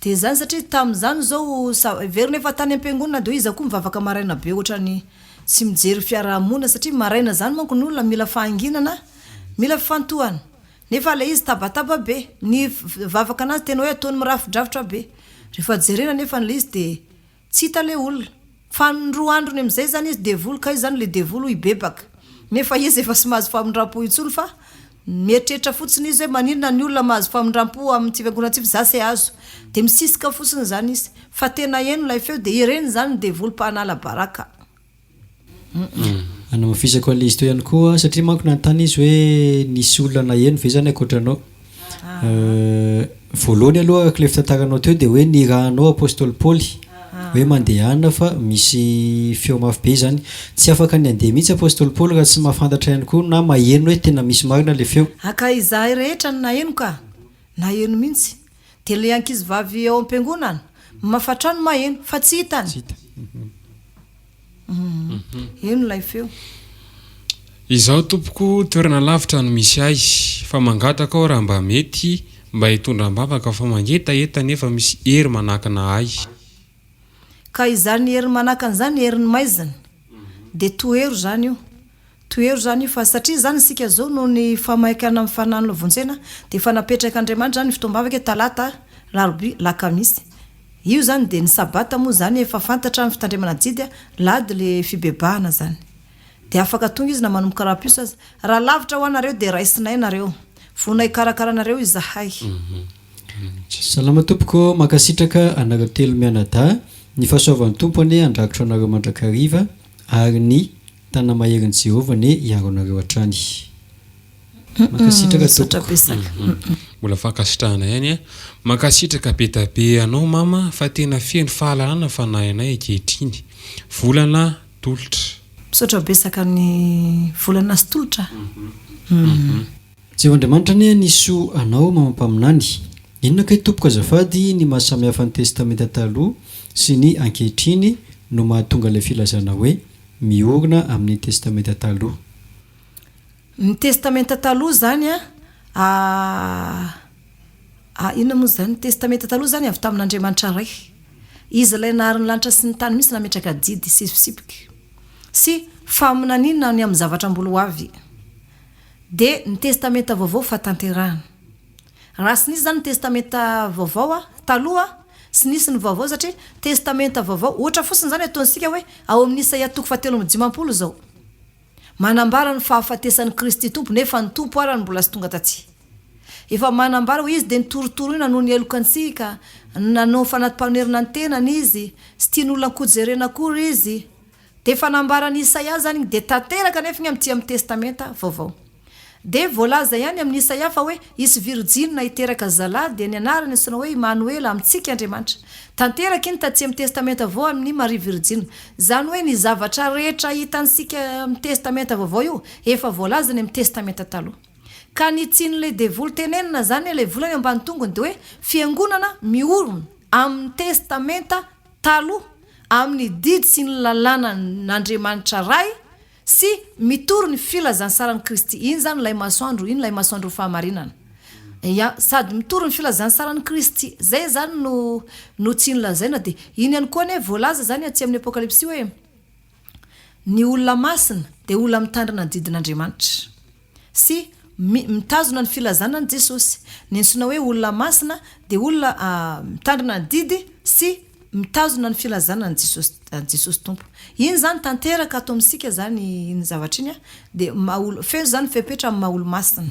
de zany satria tamin'izany zao heverina efa tany am-piangonana de hoe iza koa mivavaka maraina be ohatrany tsy mijery fiarahamonina satria maraina zany manko ny olona mila fahanginana mila fifantohana nefa le izy tabataba be ny vavaka anazy tena hoe ataony mirafidrafitra be rehefa jerena nefa le izy de Tsy hita le olona. Fa ny roa androny amizay zany izy devoly kay zany le devoly hoy hibebaka. Nefa izy efa tsy mahazo famindrampo intsony fa mieritreritra fotsiny izy hoe maninona ny olona mahazo famindrampo amin'ity fiangonana ity fa za tsy azo. De misisika fotsiny zany izy. Fa tena heno ilay feo de ireny zany ny devoly mpanala baraka. Hanamafisako an'ilay izy teo ihany koa satria manko nanontany izy hoe nisy olona naheno ve izany ankoatra anao. Voalohany aloha araka ilay fitantaranao teo dia hoe nirahanao Apostoly Paoly hoe mandehana fa misy feo mafy be izany. Tsy afaka ny handeha mihitsy Apostoly Paoly raha tsy mahafantatra ihany koa na maheno hoe tena misy marina ilay feo. Ka izahay rehetra no naheno ka! Naheno mihitsy. Dia ilay ankizivavy ao am-piangonana, mafatrano maheno, fa tsy hitany. Tsy hita. Heno ilay feo. Izaho tompoko toerana lavitra no misy ahy fa mangataka aho raha mba mety mba hitondra am-bavaka fa mangetaheta nefa misy hery manakana ahy. Ka izany hery manakana izany herin'ny maizina dia tohero izany io. Tohero izany io fa satria izany isika izao noho ny famaikana amin'ny fananana vonjena dia efa napetrak'Andriamanitra izany ny fotoam-bavaka hoe talata, larobia, lakamisy. Io izany dia ny sabata moa izany efa fantatra ny fitandremana adidy, lahady le fibebahana izany. Dia afaka tonga izy na manomboka rahampitso aza. Raha lavitra hoa nareo dia raisinay nareo. Vonona hikarakara anareo izahay. Salama tompoko, mankasitraka anareo telo mianadahy, ny fahasoavan'ny Tompo anie handrakotra anareo mandrakariva ary ny. Tana-maherin'i Jehovah anie hiaro anareo hatrany. Mankasitraka Misaotra tompoko. betsaka. Mbola fankasitrahana ihany a. Mankasitraka be da be anao mama fa tena feno fahalalana ny fanahinay ankehitriny. Volana Tolotra. Misaotra betsaka ny volana sy tolotra. Jehovah Andriamanitra anie hanisy anao mama mpaminany. Inona kay tompoko azafady ny maha samihafa ny testamenta taloha sy ny ankehitriny no mahatonga ilay filazana hoe miorina amin'ny testamenta taloha. Ny testamenta taloha izany an, inona moa izany, ny testamenta taloha izany avy tamin'Andriamanitra Ray. Izy ilay nahary ny lanitra sy ny tany mihitsy nametraka didy sy fitsipika sy faminaniana ny amin'ny zavatra mbola ho avy. Dia ny testamenta vaovao fahatanterahana. Raha tsy nisy izany ny testamenta vaovao taloha, tsy nisy ny vaovao satria testamenta vaovao, ohatra fotsiny izany ataontsika hoe ao amin'ny Isaia toko fahatelo 53 izao. Manambara ny fahafatesan'i Kristy Tompo nefa ny Tompo ara no mbola tsy tonga taty. Efa manambara hoe Izy dia nitorotoroina noho ny heloka antsika, nanao fanati-panoherana ny tenany Izy, tsy tian'olona nkojerena akory Izy. Dia efa nambaran'i Isaia izany igny dia tanteraka nefa igny amin'ity amin'ny Testamenta Vaovao. Dia voalaza ihany amin'i Isaia fa hoe hisy virijinina hiteraka zalahy dia ny anarany antsoina hoe Imanoela, amintsika Andriamanitra. Tanteraka iny taty amin'ny Testamenta Vaovao amin'i Maria Virijina. Izany hoe ny zavatra rehetra hitantsika amin'ny Testamenta Vaovao io efa voalaza any amin'ny Testamenta Taloha. Ka ny tian'ilay devoly tenenina izany ilay volana eo ambany tongony dia hoe fiangonana miorina amin'ny Testamenta Taloha, amin'ny didy sy ny lalànan'Andriamanitra Ray, Sy mitory ny filazansaran'i Kristy. Iny izany ilay masoandro, iny ilay masoandron'ny fahamarinana. Ya, sady mitory ny filazansaran'i Kristy. Izay izany no no tiany lazaina. Dia iny ihany koa anie voalaza izany aty amin'ny Apokalypsy hoe ny olona masina dia olona mitandrina ny didin'Andriamanitra. Sy mi mitazona ny filazana an'i Jesosy. Ny antsoina hoe olona masina dia olona mitandrina ny didy sy mitazona ny filazana an'i Jesosy an'i Jesosy Tompo. Iny izany tanteraka ato amintsika izany iny zavatra iny dia maha olo feno izany ny fepetra amin'ny maha olo-masina.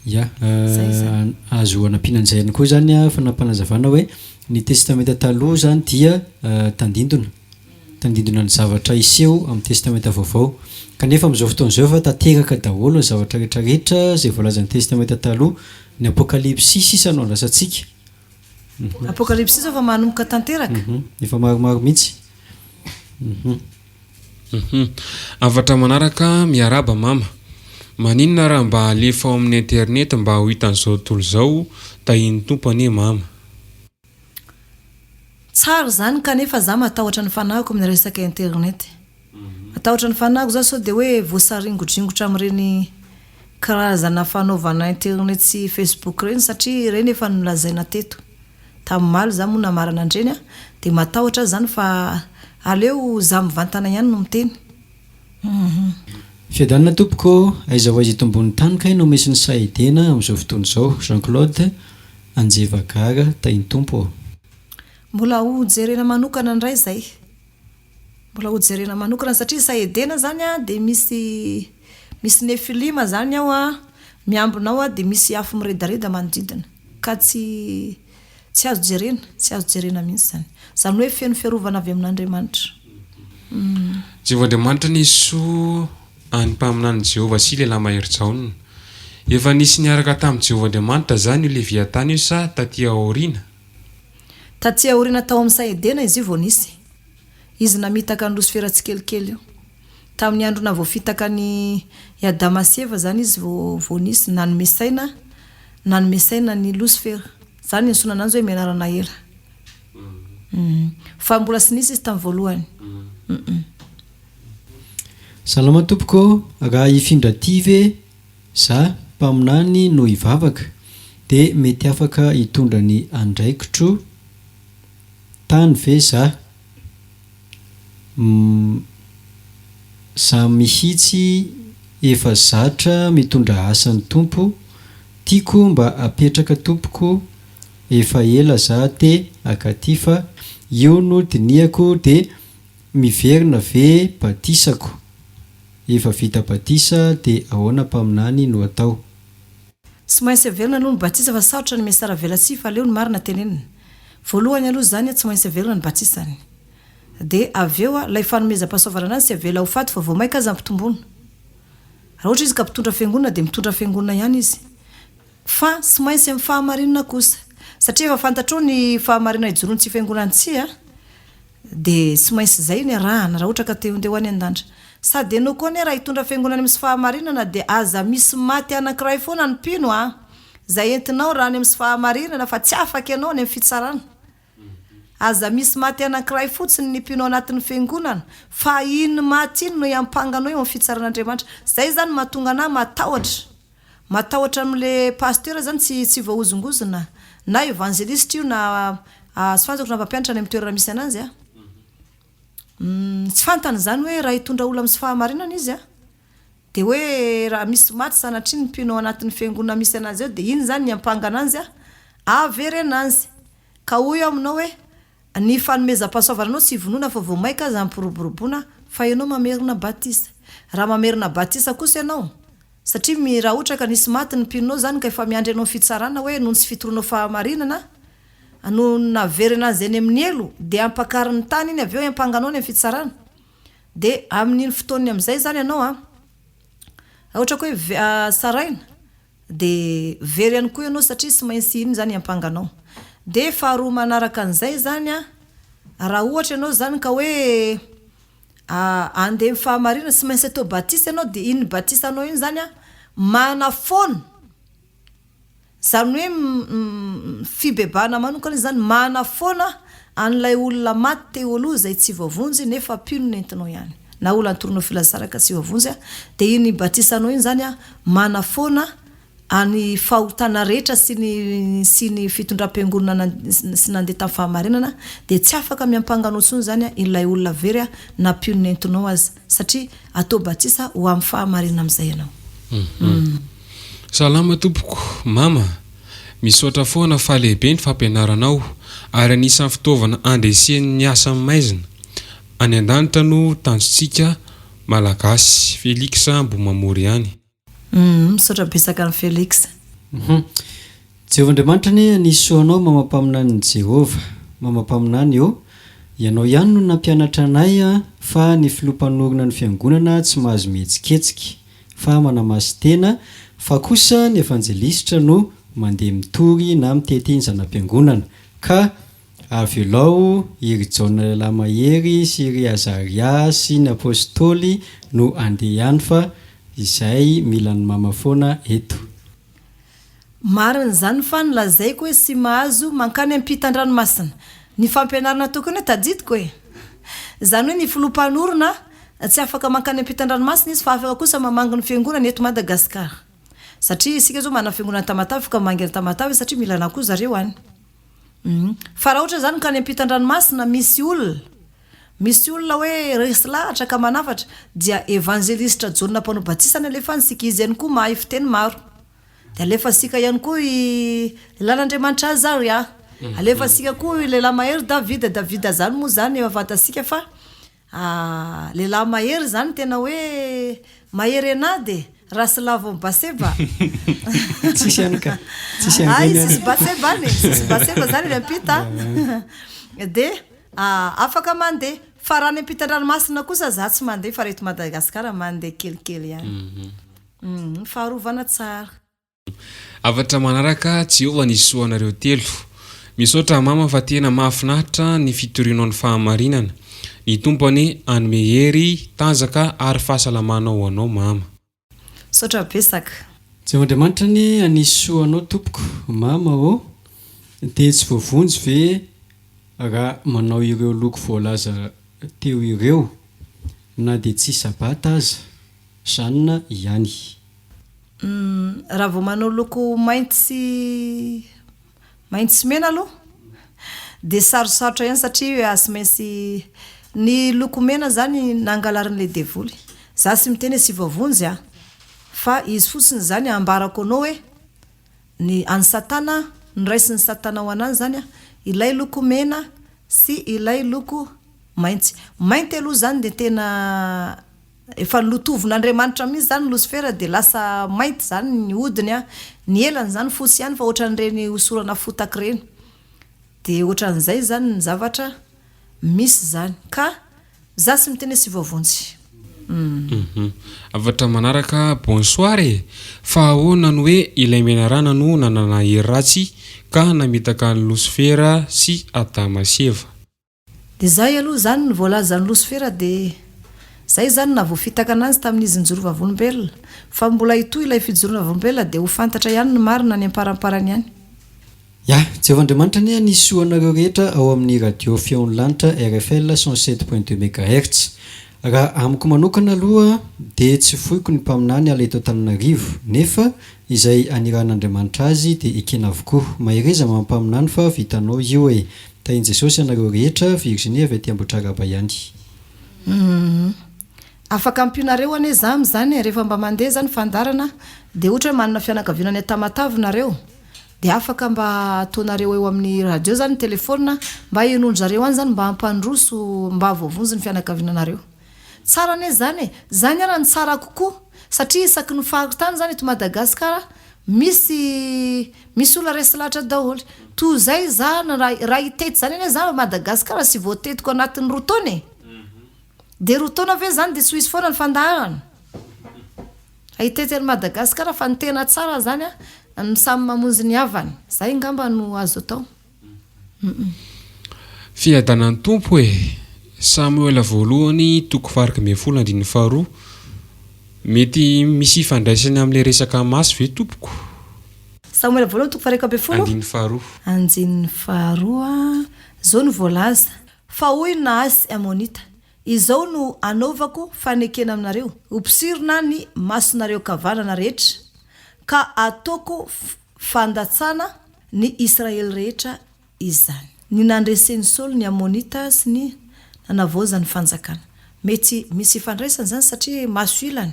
Ya, Zay izany. azo anampiana an'izay ihany koa izany fanapanazavana hoe ny testamenta taloha izany dia tandindona. Tandindona ny zavatra hiseho amin'ny Testamenta Vaovao. Kanefa amin'izao fotoana izao efa tanteraka daholo ny zavatra rehetra rehetra izay voalazan'ny Testamenta Taloha. Ny Apokalypsy sisa no andrasantsika. Apokalypsy izao efa manomboka tanteraka. Efa maromaro mihitsy. Hafatra manaraka, Miarahaba mama. Maninona raha mba alefa ao amin'ny internet mba ho hitan'izao tontolo izao, tahian'ny Tompo anie mama. Tsara izany kanefa za matahotra ny fanahiko amin'ny resaka internet. Matahotra ny fanahiko za sao dia hoe voasaringodringotra amin'ireny karazana fanaovana internet sy facebook ireny satria ireny efa nolazaina teto. Tamin'ny omaly za moa namarana an'ireny an, dia matahotra aho izany fa aleo za mivantana ihany no miteny. Hum. Fiadanana tompoko ô, aiza ho aiza eto ambony tany kay no misy ny saha Edena amin'izao fotoana izao? Jean Claude Anjeva Gara Tahintompo ô. Mbola ho jerena manokana indray izay. Mbola ho jerena manokana satria saha Edena izany an dia misy misy nefilima izany ao an, miambina ao an dia misy afo miredareda manodidina ka tsy Tsy azo jerena, tsy azo jerena mihitsy izany. Izany hoe feno fiarovana avy amin'Andriamanitra. Humm. Jehovah Andriamanitra nisoa an'ny mpaminanin'i Jehovah sy lehilahy mahery Jaona. Efa nisy niaraka tamin'i Jehovah Andriamanitra izany io Leviatana io sa taty aoriana? Taty aoriana tao amin'ny saha Edena izy io vao nisy. Izy namitaka an'i Losifera tsikelikely io. Tamin'ny andro nahavoafitaka an'i i Adama sy Eva izany izy vao vao nisy nanome saina nanome saina an'i Losifera. Izany ny niantsoana ananjy hoe menarana ela. Fa mbola tsy nisy izy tamin'ny voalohany. Humm. Salama tompoko ô, raha hifindra aty ve za mpaminany no hivavaka de mety afaka hitondra ny andraikitro tany ve za? Humm za mihitsy efa zatra mitondra asan'ny Tompo, tiako mba apetraka tompoko efa ela za te akaty fa io no dinihako de miverina ve batisako efa vita batisa de ahoana mpaminany no atao. Tsy maintsy averina aloha ny batisa fa sarotra ny mihasaravelatsihy fa aleo ny marina tenenina. Voalohany aloha izany tsy maintsy averina ny batisany. Dia avy eo ilay fanomezam-pahasoavana anazy tsy avela ho faty fa vao maika aza ampitomboina. Raha ohatra izy ka mpitondra fiangonana dia mitondra fiangonana ihany izy. Fa tsy maintsy amin'ny fahamarinana kosa. Satria efa fantatrao ny fahamarinana ijoroan'ny tsy fiangonana tsy a, dia tsy maintsy izay ny arahana raha ohatra ka te handeha ho any an-danitra. Sady ianao koa anie raha hitondra fiangonana misy fahamarinana dia aza misy maty anankiray foana ny mpino a! Izay entinao raha any amin'ny tsy fahamarinana fa tsy afaka ianao any amin'ny fitsarana. Aza misy maty anankiray fotsiny ny mpino anatin'ny fiangonana fa iny maty iny no hiampanganao eo amin'ny fitsaran'Andriamanitra. Zay zany mahatonga anah matahotra. Matahotra amin'le pasteur zany tsy tsy voahozongozona na evangeliste io na tsy fantako na mpampianatra any amin'ny toerana misy ananjy a. Tsy fantany zany hoe raha hitondra olona amin'ny tsy fahamarinana izy a. Dia hoe raha misy maty sanatria ny mpino ao anatin'ny fiangonana misy anazy ao dia iny zany ny hiampanga ananjy a, averena anzy. Ka hoy aho aminao hoe, ny fanomezam-pahasoavana anao tsy vonoina fa vao maika aza ampiroboroboana fa ianao mamerina batisa. Raha mamerina batisa kosa ianao, satria mi raha ohatra ka nisy maty ny mpinonao zany ka efa miandry anao ny fitsarana hoe noho ny tsy fitoroanao fahamarinana no naverina azy any amin'ny helo dia ampakarin'ny tany iny avy eo hiampanga anao any amin'ny fitsarana. Dia amin'iny fotoana amin'izay izany ianao an, raha ohatra ka hoe saraina dia very ihany koa ianao satria tsy maintsy iny izany hiampanga anao. Dia faharoa manaraka an'izay izany an, raha ohatra ianao izany ka hoe handeha amin'ny fahamarinana, tsy maintsy atao batisa ianao dia iny batisanao iny izany an manafoana. Izany hoe fibebahana manokana izany manafoana an'ilay olona maty teo aloha izay tsy voavonjy nefa mpino nentinao ihany. Na olona nitorinao filazantsara ka tsy voavonjy dia iny batisanao iny izany manafoana any fahotana rehetra sy ny sy ny fitondram-piangonana sy nandeha tamin'ny fahamarinana dia tsy afaka miampanga anao intsony izany ilay olona very na mpino nentinao aza satria atao batisa ho amin'ny fahamarinana amin'izay ianao. Salama tompoko, mama, misaotra foana fa lehibe ny fampianaranao ary anisan'ny fitaovana andreseny ny asan'ny maizina. Any an-danitra no tanjontsika Malagasy. Felix Ambohimamory ihany. Humm misaotra betsaka an'i Felix. Humm. Jehovah Andriamanitra anie hanisy soa anao mama mpaminanin'i Jehovah. Mama mpaminany ô, ianao ihany no nampianatra anay fa ny filoha mpanorina ny fiangonana tsy mahazo mihetsiketsika. fa manamasin-tena, fa kosa ny evanjelisitra no mandeha mitory na mitety ny zana-piangonana, ka avelao i ry Jaona lehilahy mahery sy ry Azaria sy ny Apostoly no andeha ihany fa izay mila an'i mama foana eto. Marina izany fa ny lazaiko hoe tsy mahazo mankany ampitan-dranomasina. Ny fampianarana tokony hoe tadidiko e! Izany hoe ny filoha mpanorina tsy afaka mankany ampitan-dranomasina izy fa afaka kosa mamangy ny fiangonana eto Madagascar. Satria isika izao manana fiangonana Tamatave ka mamangy any Tamatave satria mila anà koa zareo any. Fa raha ohatra izany mankany ampitan-dranomasina misy olona, misy olona hoe resy lahatra ka manafatra dia evanjelisitra Jaona mpanao batisa no alefantsika, izy ihany koa mahay fiteny maro. Dia alefantsika ihany koa i Lehilahin'Andriamanitra Azaria. Alefantsika koa i Lehilahy mahery Davida. Davida izany moa izany efa fantatsika fa lehilahy mahery izany tena hoe mahery an'ady e! Raha tsy lavon'i Baseba. Tsisy any ka. Tsisy any. Ay, tsisy Batseba any e. Tsisy Batseba izany eny am-pita. Dia afaka mandeha. Fa raha any am-pitan-dranomasina kosa za tsy mandeha fa raha eto Madagasikara mandeha kelikely ihany. Humm faharovana tsara. Hafatra manaraka, Jehovah nisy soa anareo telo. Misaotra mama fa tena mahafinaritra ny fitorianao ny fahamarinana. Ny Tompo anie hanome hery, tanjaka ary fahasalamana ho anao mama. Misaotra betsaka. Jehovah Andriamanitra anie hanisy soa anao tompoko mama ô! Dia tsy voavonjy ve raha manao ireo loko voalaza teo ireo na dia tsy sabata aza? Jeanne ihany. Humm raha vao manao loko mainty sy mainty sy mena aloha dia sarosarotra ihany satria tsy maintsy ny loko mena zany nangalarin'ilay devoly, za tsy miteny hoe tsy voavonjy an, fa izy fotsiny zany ambarako anao hoe ny an'i satana noraisin'i satana ho an'any zany an ilay loko mena sy ilay loko mainty, mainty aloha zany dia tena Efa lotovin'Andriamanitra mihitsy izany Losifera dia lasa mainty izany ny hodiny an, ny elany izany fotsy ihany fa ohatran'ireny hosorana fotaka ireny. Dia ohatran'izay izany ny zavatra. Misy izany. Ka za tsy miteny hoe tsy voavonjy. Humm. Hafatra manaraka, Bonsoir e! Fa ahoana no hoe ilay menarana no nanana hery ratsy ka namitaka an'i Losifera sy Adama sy Eva? Dia zay aloha izany ny voalazan'i Losifera dia zay izany nahavoafitaka ananjy tamin'izy nijoro vavolombelona. Fa mbola hitohy ilay fijoroana vavolombelona dia ho fantatra ihany ny marina any amparamparany any. Ya, Jehovah Andriamanitra anie hanisy soa anareo rehetra ao amin'ny Radio Feon'ny Lanitra rfl 107.2 megahertz. Raha amiko manokana aloha dia tsy foiko ny mpaminany ala eto Antananarivo, nefa izay anirahan'Andriamanitra azy dia ekena avokoa. Mahereza mama mpaminany fa vitanao io e. Tahin'i Jesosy ianareo rehetra, Virginie avy aty Ambohitrarahaba ihany. Humm. Afaka ampionareo anie za amzany e, rehefa mba mandeha zany fandaharana de ohatra hoe manana fianakaviana any Tamatave nareo de afaka mba ataonareo eo amin'ny radio zany ny telephone mba henoin zareo any zany mba hampandroso mba havoavonjy ny fianakaviananareo. Tsara anie zany e! Zany ara no tsara kokoa satria isaky ny faritany zany eto Madagascar misy misy olona resy lahatra daholo. Toy izay zany raha raha hitety zany anie za Madagascar tsy voatetiko anatin'ny roa taona e! Dia roa taona ve zany dia tsy ho hisy foana ny fandaharana? Hitety an'i Madagascar fa ny tena tsara zany an, ny samy mamonjy ny havany. Zay ngamba no azo atao. Humm. Fiadanan'ny Tompo e! Samoela voalohany toko faha 11 andininy faharoa Mety misy ifandraisany amin'ilay resaka maso ve tompoko? Samoela voalohany toko faha 11. Andininy faharoa. Andininy faharoa, Izao no voalaza, Fa hoy Nahasy Amonita, Izao no hanaovako fanekena aminareo, Hoposirina ny masonareo ankavanana rehetra, ka hataoko fandatsana ny Israely rehetra izany. Ny nandresen'i Saoly ny Amonita sy ny nanavaozany ny fanjakana. Mety misy ifandraisany izany satria maso ilany.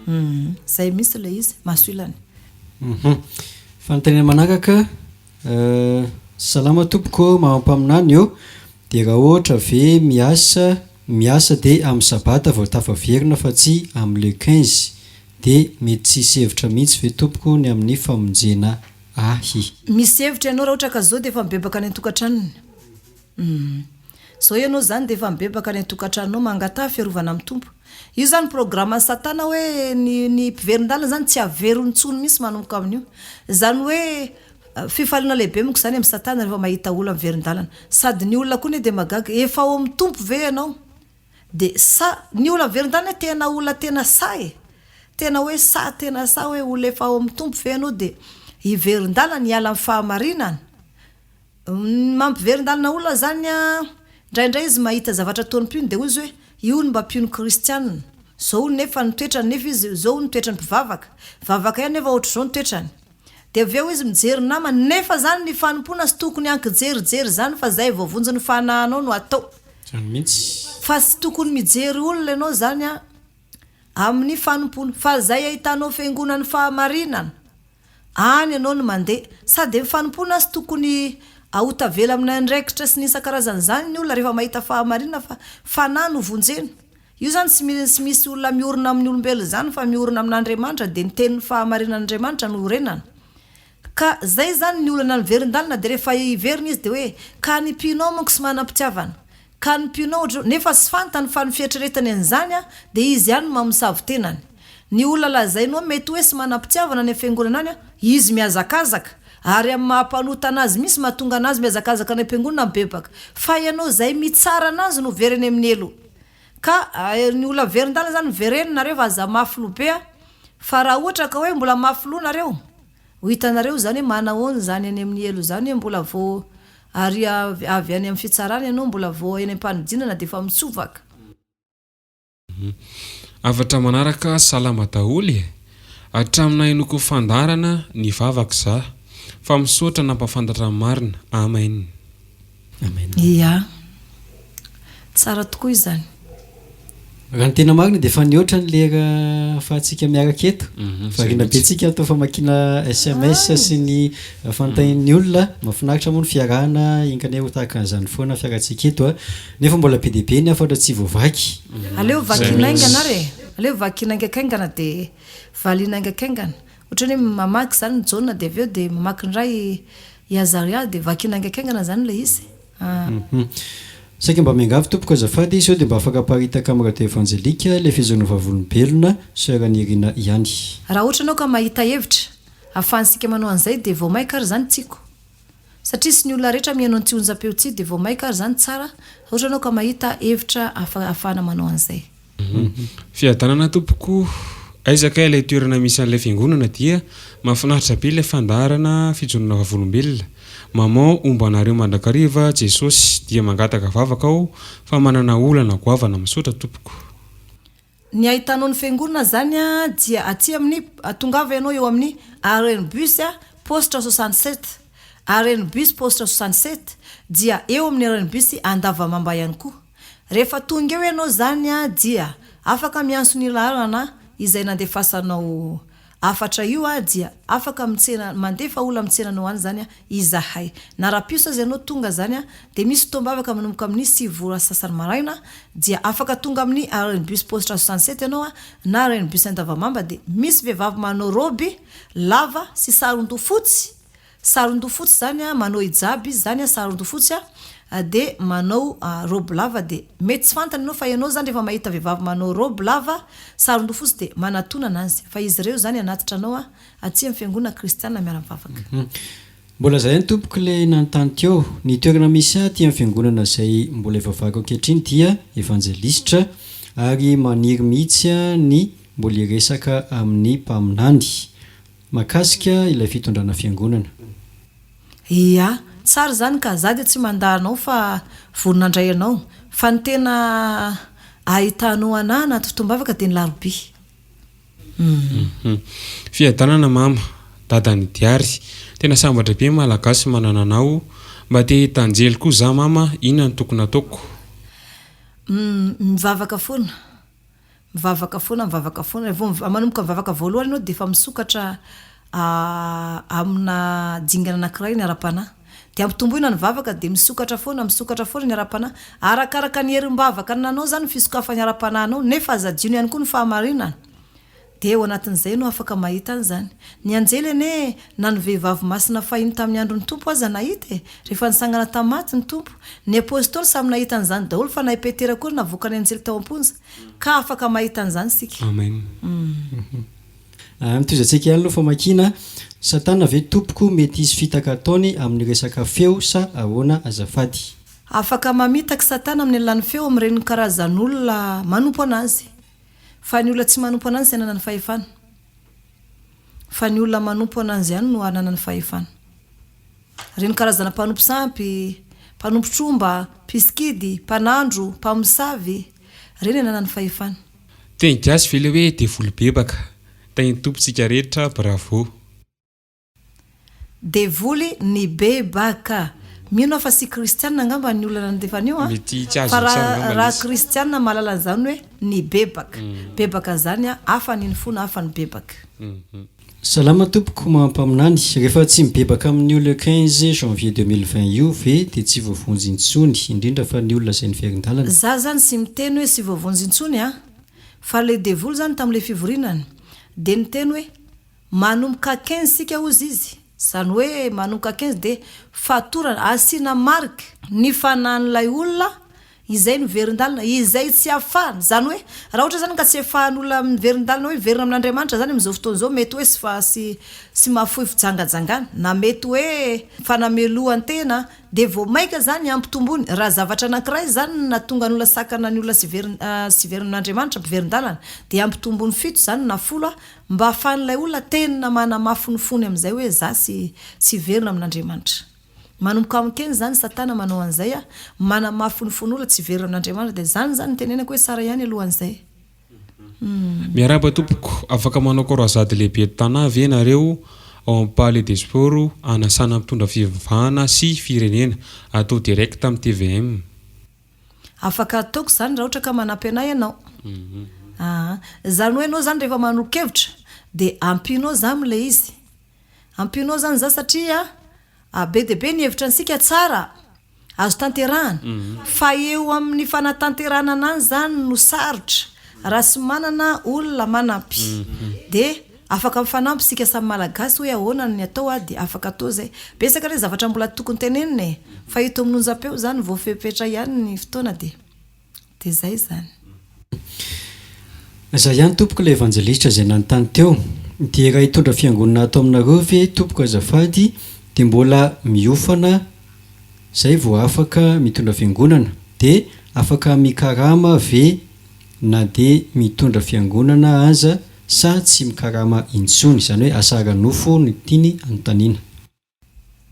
Hum, izay mihitsy ilay izy, maso ilany. Hum. Fanontaniana manaraka, Salama tompoko ô, mama mpaminany ô, dia raha ohatra ve miasa miasa dia amin'ny sabata vao tafaverina fa tsy amin'ny le 15 dia mety tsy hisy hevitra mihitsy ve tompoko ny amin'ny famonjena ahy? Misy hevitra ianao raha ohatra ka zao dia efa mibebaka any an-tokantranony. Humm. Zao ianao zany dia efa mibebaka any an-tokantranonao, mangataha fiarovana amin'ny Tompo. Io zany programme-n'i satana hoe ny ny mpiverin-dalana zany tsy averiny intsony mihitsy manomboka amin'io. Izany hoe fifaliana lehibe manko izany amin'i satana rehefa mahita olona miverin-dalana. Sady ny olona koa anie dia mahagaga, efa ao amin'ny Tompo ve ianao? Dia sa, ny olona miverin-dalana anie tena olona tena sahy e! Tena hoe sahy tena sahy hoe olona efa ao amin'ny Tompo ve ianao dia hiverin-dalana hiala amin'ny fahamarinana? Ny mampiverin-dalana olona zany an, indraindray izy mahita zavatra ataon'ny mpino dia hoy izy hoe io no mba mpino kristianina, zao hono nefa ny toetrany nefa izy zao hono ny toetran'ny mpivavaka, mivavaka ihany nefa ohatr'izao ny toetrany. Dia avy eo izy mijery ny namany nefa zany ny fanompoana tsy tokony ankijerijery zany fa zay voavonjy ny fanahinao no atao. Zany mihitsy. Fa tsy tokony mijery olona ianao zany an amin'ny fanompoana fa zay ahitanao fiangonan'ny fahamarinana. Any ianao no mandeha. Sady ny fanompoana aza tokony ho tavela amin'ny andraikitra sy ny isan-karazany izany ny olona rehefa mahita fahamarinana fa fanahy no vonjena. Io izany tsy tsy misy olona miorina amin'ny olombelona izany fa miorina amin'Andriamanitra dia ny tenin'ny fahamarinan'Andriamanitra no iorenana. Ka zay izany ny olana niverin-dalana dia rehefa hiverina izy dia hoe ka ny mpino ao manko tsy manam-pitiavana. Ka ny mpino ohatr'izao, nefa tsy fantany fa ny fieritreretany an'izany dia izy ihany no mamosavy tenany. Ny olona lazainy hoe mety hoe tsy manam-pitiavana any amin'ny fiangonana any, izy mihazakazaka, ary amin'ny maha mpanota anazy mihitsy mahatonga anazy mihazakazaka any am-piangonana mibebaka. Fa ianao izay mitsara anazy no very any amin'ny helo. Ka ny olona miverin-dalana izany miverena nareo fa aza mafy loha be fa raha ohatra ka hoe mbola mafy loha nareo, Ho hitanareo izany hoe manahoana izany any amin'ny helo izany hoe mbola vao ary avy any amin'ny fitsarana ianao mbola vao eny am-panidinana dia efa mitsovaka. Hafatra manaraka Salama daholo e! Hatramin'ny nahenoako fandaharana nivavaka za. Fa misaotra nampafantatra ny marina. Amen. Amen. Ia. Tsara tokoa izany. Raha ny tena marina dia efa nihoatra ny lera ahafahantsika miaraka eto. Variana be tsika atao famakiana sms sy ny fanontanian'ny olona. Mahafinaritra moa ny fiarahana, enga anie ho tahaka an'izany foana fiarahantsika eto a. Nefa mbola be dia be ny hafatra tsy voavaky. Aleo vakiana haingana ary e! Aleo vakiana haingakaingana dia valiana haingakaingana. Ohatran'ny hoe mamaky izany i Jaona dia avy eo dia mamaky indray i Azaria dia vakiana haingakaingana izany ilay izy. Saika mba miangavy tompoko azafady sao dia mba afaka aparitaka amin'ny radio evanjelika ilay fihazoana vavolombelona Soeur Nirina ihany. Raha ohatra ianao ka mahita hevitra ahafahantsika manao an'izay dia vao maika ary izany tiako. Satria tsy ny olona rehetra mihaino an'ity onjam-peo ity dia vao maika ary izany tsara raha ohatra ianao ka mahita hevitra ahafahana manao an'izay. Fiadanana tompoko, aiza kay ilay toerana misy an'ilay fiangonana dia mahafinaritra be ilay fandaharana fijoroana vavolombelona, maman homba anareo mandrakariva Jesosy dia mangataka vavaka aho fa manana olana goavana misaotra tompoko. Ny ahitanao ny fiangonana zany dia aty amin'ny tongava ianao eo amin'ny arrêt ny bus poste 67 arrêt ny bus poste 67 dia eo amin'ny arrêt ny bus Andavamamba ihany koa. Rehefa tonga eo ianao izany dia afaka miantso ny laharana izay nandefasanao hafatra io dia afaka mitsena mandefa olona mitsena anao any izany izahay. Na rahampitso aza ianao tonga izany dia misy fotoam-bavaka manomboka amin'ny 9 ora sasany maraina dia afaka tonga amin'ny arrêt bus poste 67 ianao na arrêt bus Andavamamba dia misy vehivavy manao robe lava sy saron-doha fotsy Saron-doha fotsy zany a, manao hijab izy zany a, saron-doha fotsy a, de manao robe lava de mety tsy fantany ianao fa ianao zany rehefa mahita vehivavy manao robe lava, saron-doha fotsy de manatona anazy fa izy ireo zany hanatitra anao a aty amin'ny fiangonana kristiana miara-mivavaka. Mbola zay ihany tompoko le nanontany teo, ny toerana misy ahy aty amin'ny fiangonana izay mbola ivavahako ankehitriny dia evanjelistra ary maniry mihitsy ny mbola hiresaka amin'ny mpaminany. Makasika ilay fitondrana fiangonana. Ia, tsara izany ka, za dia tsy mandà anao fa vonona handray anao, fa ny tena ahitanao anah anaty fotoam-bavaka dia ny larobia. Humm. Fiadanana mama, dadan'i Diary, tena sambatra be Malagasy manana anao, mba te hahita anjely koa za mama, inona no tokony ataoko? Humm, mivavaka foana. Mivavaka foana, mivavaka foana, rehefa vao manomboka mivavaka voalohany ianao dia efa misokatra amina dingana anankiray ny ara-panahy. Dia ampitomboina ny vavaka dia misokatra foana, misokatra foana ny ara-panahy. Arakaraka ny herim-bavaka anananao izany ny fisokafan'ny ara-panahinao, nefa aza adino ihany koa ny fahamarinana. Dia ao anatin'izay ianao afaka mahita an'izany. Ny anjely anie na ny vehivavy masina fahiny tamin'ny andron'ny Tompo aza nahita e! Rehefa nitsangana tamin'ny maty ny Tompo. Ny Apostoly samy nahita an'izany daholo fa na i Petera koa navoakan'ny anjely tao am-ponja. Ka afaka mahita an'izany isika. Amen. Mitohizantsika ihany aloha famakiana. Satana ve tompoko mety hisy fitaka ataony amin'ny resaka feo sa ahoana azafady? Afaka mamitaka satana amin'ny alalan'ny feo amin'ireny karazan'olona manompo an'azy. Fa ny olona tsy manompo an'azy tsy ananany fahefana. Fa ny olona manompo an'azy ihany no ananany fahefana. Ireny karazana mpanompo sampy, mpanompo tromba, mpisikidy, mpanandro, mpamosavy, ireny ananany fahefana. Teny gasy ve le hoe devoly bebaka? Tahin'ny Tompo tsika rehetra bravo. Devoly nibebaka. Mino aho fa tsy kristianina angamba ny olona nandefa an'io an! Mety tsy Fa azony tsara raha angamba raha izy. kristianina mahalala an'izany hoe nibebaka. Bebaka zany an, hafa ny nifona hafa ny bebaka. Salama tompoko maha mpaminany, rehefa tsy mibebaka amin'io le 15 janvier 2020 io ve dia tsy voavonjy intsony, indrindra fa ny olona izay niverin-dalana? Za zany tsy miteny hoe tsy voavonjy intsony an! Fa le devoly zany tamle fivorianany de niteny hoe Manomboka 15 isika hozy izy, izany hoe manomboka 15 dia fatorana, asiana marque ny fanan'ilay olona izay miverin-dalana, izay tsy afahana, izany hoe raha ohatra izany ka tsy afahan'olona miverin-dalana hoe miverina amin'Andriamanitra izany amin'izao fotoana izao mety hoe tsy tsy tsy mahafoy fijangajangana na mety hoe fanamelohan-tena dia vao maika izany hampitomboiny, raha zavatra anankiray izany no nahatonga ny olona sakana ny olona tsy hiverina tsy hiverina amin'Andriamanitra, mpiverin-dalana dia hampitomboiny fito izany na folo Mba ahafahan'ilay olona tena manamafy ny fony amin'izay hoe za tsy tsy hiverina amin'Andriamanitra. Manomboka miteny izany satana manao an'izay a, manamafy ny fon'olona tsy hiverina amin'Andriamanitra dia izany izany no tenenako hoe tsara ihany alohan'izay. Humm. Miarahaba tompoko, afaka manao croisade lehibe eto Tana ve nareo ao am palais des sports hanasana mpitondra fivavahana sy firenena, atao direct am tvm. Afaka ataoko izany raha ohatra ka manampy anah ianao. Aa. Izany hoe ianao izany rehefa manolo-kevitra dia ampianao za amin'ilay izy. Ampianao izany za satria be dia be ny hevitra antsika tsara, azo tanterahana. Fa eo amin'ny fanatanterahana an'any izany no sarotra raha tsy manana olona manampy. Dia. Afaka mifanampy isika samy Malagasy hoe ahoana ny atao a dia afaka atao izay. Betsaka re zavatra mbola tokony tenenina e! Fa eto amin'ny onjam-peo izany voafepetra ihany ny fotoana dia dia izay izany. Za ihany tompoko ilay evanjelistra izay nanontany teo. Dia raha hitondra fiangonana ato aminareo ve tompoko azafady dia mbola miofana zay vao afaka mitondra fiangonana? Dia afaka mikarama ve na dia mitondra fiangonana aza sa tsy mikarama intsony? Izany hoe asa ara-nofo no tiany anontaniana.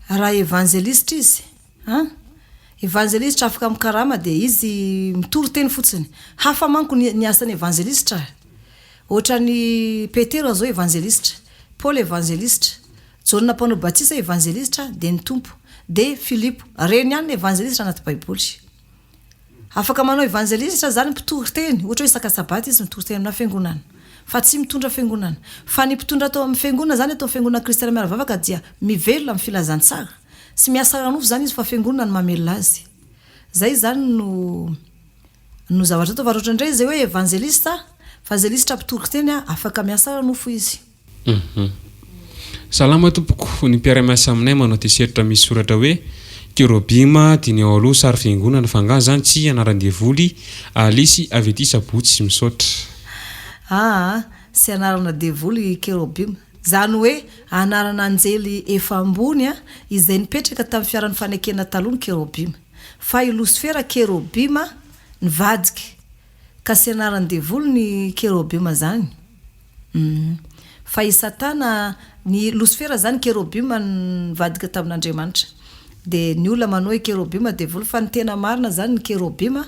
Raha evanjelistra izy an! Evanjelistra afaka mikarama dia izy mitory teny fotsiny. Hafa manko ny ny asan'ny evanjelistra. Ohatran'i Petera zao evanjelistra, Paoly evanjelistra, Jaona mpanao batisa evanjelistra dia ny Tompo, dia Filipo. Reny ihany ny evanjelistra anaty baiboly. Afaka manao evanjelistra zany mpitory teny, ohatra hoe isaka sabata izy mitory teny amina fiangonana, fa tsy mitondra fiangonana. Fa ny mpitondra ato amin'ny fiangonana zany ato amin'ny fiangonana kristiana miara-vavaka dia mivelona amin'ny filazantsara. Tsy miasa ara-nofo zany izy fa fiangonana no mamelona azy. Zay zany no no zavatra atao. Fa raha ohatra indray izy hoe evanjelista, evanjelistra mpitory teny, afaka miasa ara-nofo izy. Hum. Salama tompoko, ny mpiara-miasa aminay manao t-shirt misy soratra hoe Kerobima dia ny ao aloha sary fiangonana fa angaha zany tsy anaran-devoly Alice avy aty Sabotsy misaotra. Aa tsy anarana devoly Kerobima, zany hoe anarana anjely efa ambony izay nipetraka tamin'ny fiaran'ny fanekena taloha ny Kerobima, fa i Losifera Kerobima nivadika, ka tsy anaran-devoly ny Kerobima zany. Humm. Fa i Satana, ny Losifera zany kerobima nivadika tamin'Andriamanitra. De ny olona manao hoe kerobima devoly fa ny tena marina zany ny kerobima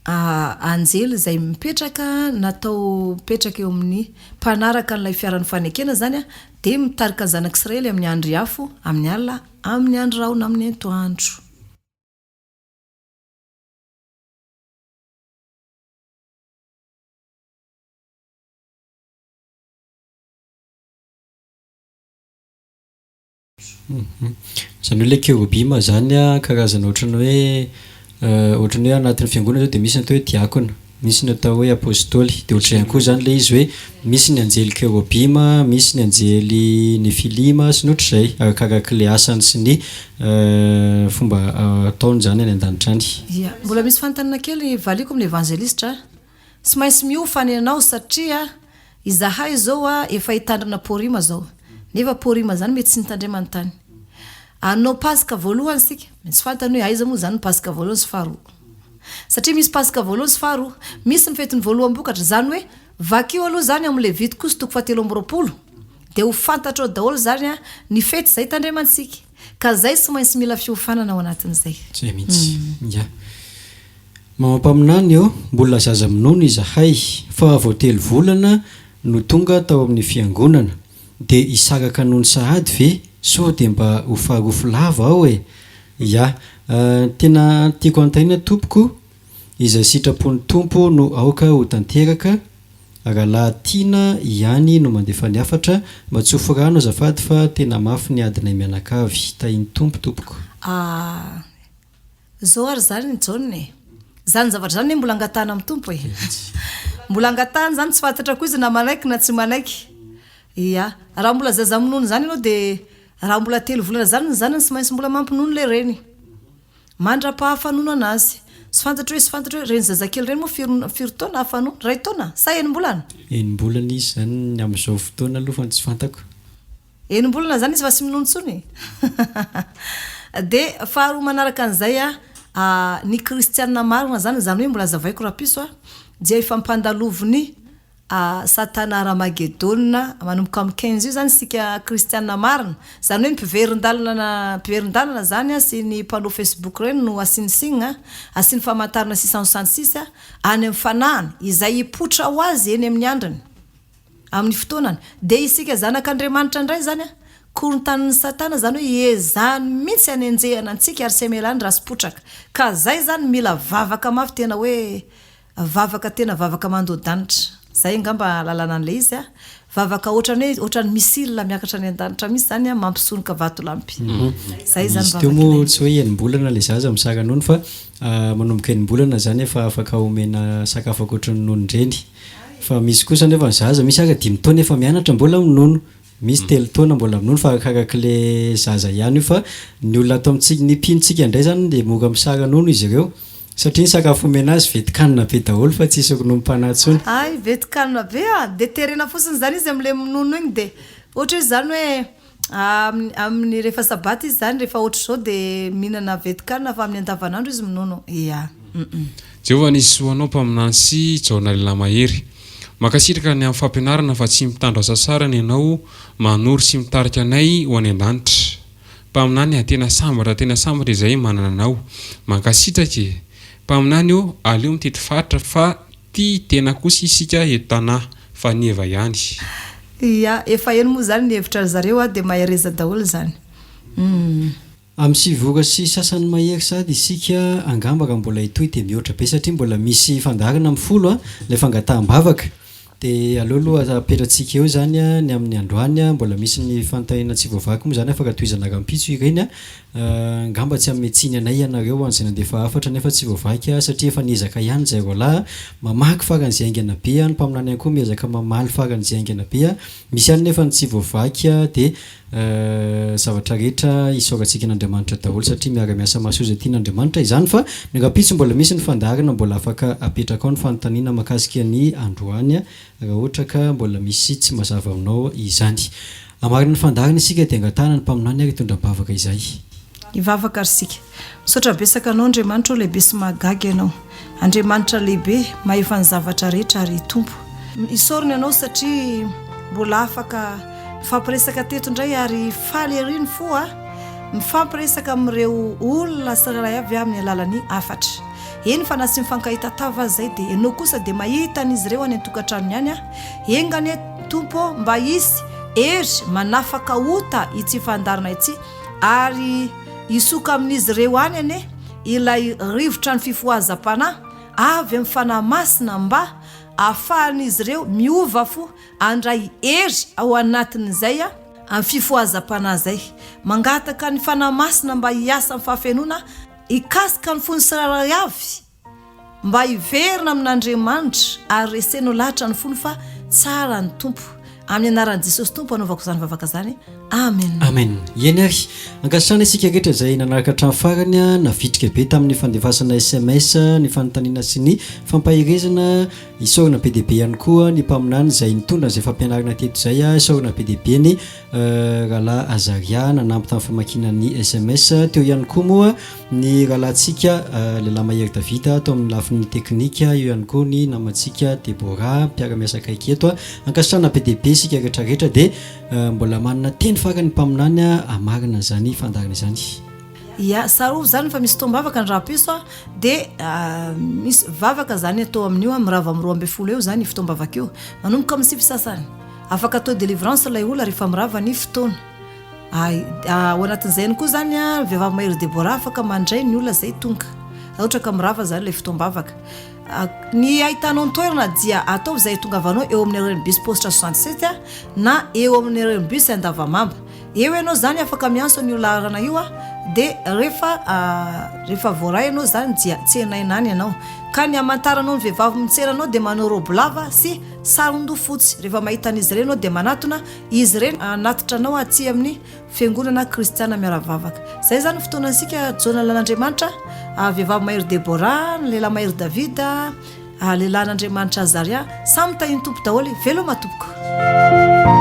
anjely izay mipetraka natao mipetraka eo amin'ny mpanaraka an'ilay fiaran'ny fanekena zany an, de mitarika ny zanak'Israely amin'ny andry afo amin'ny alina, amin'ny andro rahona amin'ny antoandro. Izany hoe ilay kerobima izany an, karazana ohatran'ny hoe ohatran'ny hoe anatin'ny fiangonana izao dia misy ny atao hoe diakona, misy ny atao hoe apostoly, dia ohatr'izay ihany koa izany ilay izy hoe misy ny anjely kerobima, misy ny anjely nefilima sy ny ohatr'izay, arakarak'ilay asany sy ny fomba ataony izany any an-danitra any. Ia, mbola misy fanontaniana kely valiako amin'ny evanjelistra. Tsy maintsy miofana ianao satria izahay izao a efa hitandrina Porima zao. Nefa Porima zany mety tsy nitandremany tany. Hanao Paska voalohany isika, tsy fantany hoe aiza moa zany ny Paska voalohany sy faharoa. Satria misy Paska voalohany sy faharoa. Misy ny fetin'ny voaloham-bokatra. Izany hoe vakio aloha izany ao amin'ny Levitikosy toko fahatelo amby 20 dia ho fantatrao daholo izany a ny fety izay tandremantsika. Ka zay tsy maintsy mila fiofanana ao anatin'izay. Zay mihitsy. Ya. Mama mpaminany ô, mbola zaza minono izahay, fa vao telo volana no tonga tao amin'ny fiangonana, dia hisaraka nono sahady ve? Sao dia mba ho farofy lava aho e! Ya, tena tiako anontaniana tompoko, izay sitrapon'ny Tompo no aoka ho tanteraka, Rahalahy Tiana ihany no mandefa ny hafatra, mba tsofy rano azafady fa tena mafy ny adinay mianakavy. Tahin'ny Tompo tompoko. Ah. Zao ary zany Jaona e! Zany zavatra zany anie mbola angatahana amin'ny Tompo e! Mbola angatahana zany tsy fantatra koa izy na manaiky na tsy manaiky. Ia. Raha mbola zaza minono zany ianao dia raha mbola telo volana zany ny zanany tsy maintsy mbola mampinono ilay reny. Mandra-pahafanono anazy. Tsy fantatro hoe tsy fantatro hoe ireny zazakely ireny moa firy firy taona ahafanono? Iray taona? Sa enim-bolana? Enim-bolana izy zany amin'izao fotoana aloha fa ny tsy fantako. Enim-bolana zany izy fa tsy minono intsony e! Dia faharoa manaraka an'izay a, ny kristianina marina zany, izany hoe mbola azavaiko rapiso a, dia efa ampandalovin'i satana Haramagedona manomboka amin'ny quinze io zany isika kristianina marina, izany hoe ny mpiverin-dalana mpiverin-dalana zany a sy ny mpanao facebook ireny no asiany signe a, asiany famantarana 666 a, any amin'ny fanahiny, izay hipoitra ho azy eny amin'ny andriny. Amin'ny fotoanany. Dia isika zanak'Andriamanitra indray izany an, korontanin'i Satana, izany hoe iezahany mihitsy hanenjehana antsika ary tsy hamelany raha tsy potraka. Ka izay izany mila vavaka mafy tena hoe vavaka tena vavaka mandoa-danitra. Izay angamba ahalalana an'ilay izy an. Vavaka ohatran'ny hoe ohatran'ny missile miakatra any an-danitra mihitsy izany an, mampisonoka vatolampy. Izay izany Izy teo vavaka moa ilaina. tsy hoe enim-bolana ilay zaza misara nono fa manomboka enim-bolana izany efa afaka omena sakafo ankoatry ny nonon-dreny. Fa misy kosa nefa ny zaza, misy aza dimy taona efa mianatra mbola minono. Misy telo taona mbola minono fa arakarak'le zaza ihany io fa ny olona ato amintsika, ny mpinontsika indray zany dia mora misara-nono izy ireo satria ny sakafo omena azy vetikanina be daholo fa tsisy rononom-panahy intsony. Hay, vetikanina be ah! Dia terena fotsiny izany izy amin'ilay minono iny dia ohatra hoe izany hoe amin'ny amin'ny rehefa sabata izy izany rehefa ohatr'izao dia mihinana vetikanina fa amin'ny andavanandro izy minono. Ia. Hum. Jehovah nisy soa anao mpaminany sy Jaona lehilahy mahery. Mankasitraka ny amin'ny fampianarana fa tsy mitandro hasasarana ianao manoro sy mitarika anay ho any an-danitra. Mpaminany a, tena sambatra tena sambatra izahay manana anao. Mankasitraka e! Mpaminany ô, aleo mitety faritra fa tia tena kosa isika eto Tanà fa nieva ihany. Ia, efa heno moa izany ny hevitra ry zareo a, dia mahereza daholo izany. Humm. Amin'ny sivy ora sy sasany mahery sady isika angamba raha mbola hitohy dia mihoatra be satria mbola misy fandaharana amin'ny folo a, ilay fangataham-bavaka. Dia aleo aloha apetratsika eo izany ny amin'ny androany, mbola misy ny fanontaniana tsy voavaky moa izany afaka tohizana rahampitso ireny a. Angamba tsy hanome tsiny anay ianareo ho an'izay nandefa hafatra nefa tsy voavaky satria efa niezaka ihany izay roalahy mamaky faran'izay haingana be, ny mpaminany ihany koa miezaka mamaly faran'izay haingana be, misy ihany nefa ny tsy voavaky dia zavatra rehetra isaorantsika an'Andriamanitra daholo satria miara-miasa mahasoa izay tian'Andriamanitra izany fa ny rahampitso mbola misy ny fandaharana mbola afaka apetraka ao ny fanontaniana makasika ny androany raha ohatra ka mbola misy tsy mazava aminao izany. Hamarana ny fandaharana isika dia angatahana ny mpaminany ary hitondra am-bavaka izay. Hivavaka ary isika. Misaotra betsaka anao Andriamanitra ô lehibe sy mahagaga ianao. Andriamanitra lehibe, mahefa ny zavatra rehetra ary Tompo. Isaorana ianao satria mbola afaka nifampiresaka teto indray ary faly ery ny fo a! Mifampiresaka amin'ireo olona tsirairay avy amin'ny alalan'ny hafatra. Eny fa na tsy mifankahita tava aza izay dia ianao kosa dia mahita an'izy ireo any an-tokantranony any a! Enga anie Tompo ô mba hisy hery manafaka ota ity fandaharana ity ary hisoka amin'izy ireo any anie ilay rivotra ny fifohazam-panahy avy amin'ny Fanahy Masina mba ahafahan'izy ireo miova fo handray hery ao anatin'izay amin'ny fifohazam-panahy izay. Mangataka ny Fanahy Masina mba hiasa amin'ny fahafenoana hikasika ny fon'ny tsirairay avy mba hiverina amin'Andriamanitra ary reseno lahatra ny fony fa tsara ny Tompo. Amin'ny anaran'i Jesosy Tompo anaovako izany vavaka izany. Amen. Amen. Eny ary. Ankasitrahana isika rehetra izay nanaraka hatramin'ny farany, navitrika be tamin'ny fandefasana sms, ny fanontaniana sy ny fampaherezana. Isaorana be dia be ihany koa ny mpaminany izay nitondra an'izay fampianarana teto izay. Isaorana be dia be ny rahalahy Azaria nanampy tamin'ny famakiana ny sms. Teo ihany koa moa ny rahalahintsika lehilahy Mahery David tao amin'ny lafiny teknika, eo ihany koa ny namantsika Deborah mpiara-miasa akaiky eto. Ankasitrahana be dia be isika rehetra rehetra dia mbola manana teny farany ny mpaminany hamarana izany fandaharana izany. Ia, tsarovy izany fa misy fotoam-bavaka ny rahampitso a, dia misy vavaka izany atao amin'io a, mirava amin'ny 12 eo izany io fotoam-bavaka io, manomboka amin'ny sivy sasany. Afaka atao délivrance ilay olona rehefa mirava ny fotoana. Ay, ao anatin'izay ihany koa izany a, vehivavy mahery Deborah afaka mandray ny olona izay tonga. Raha ohatra ka mirava izany ilay fotoam-bavaka. Ny ahitanao ny toerana dia ataovy izay ahatongavanao eo amin'ny arrêt bus poste 67 na eo amin'ny arrêt bus Andavamamba. Eo ianao izany afaka miantso an'io laharana io dia rehefa rehefa voaray ianao izany dia tsenaina any ianao. Ka ny hamantaranao ny vehivavy mitsena anao dia manao robe lava sy saron-doha fotsy. Rehefa mahita an'izy ireny ianao dia manatona izy ireny hanatitra anao aty amin'ny Fiangonana Kristiana Miara-vavaka. Izay izany ny fotoanantsika, Jaona Lalan'Andriamanitra, vehivavy mahery Debora, ny lehilahy mahery Davida, lehilahin'Andriamanitra Azaria. Samy tahin'ny Tompo daholo. Veloma tompoko.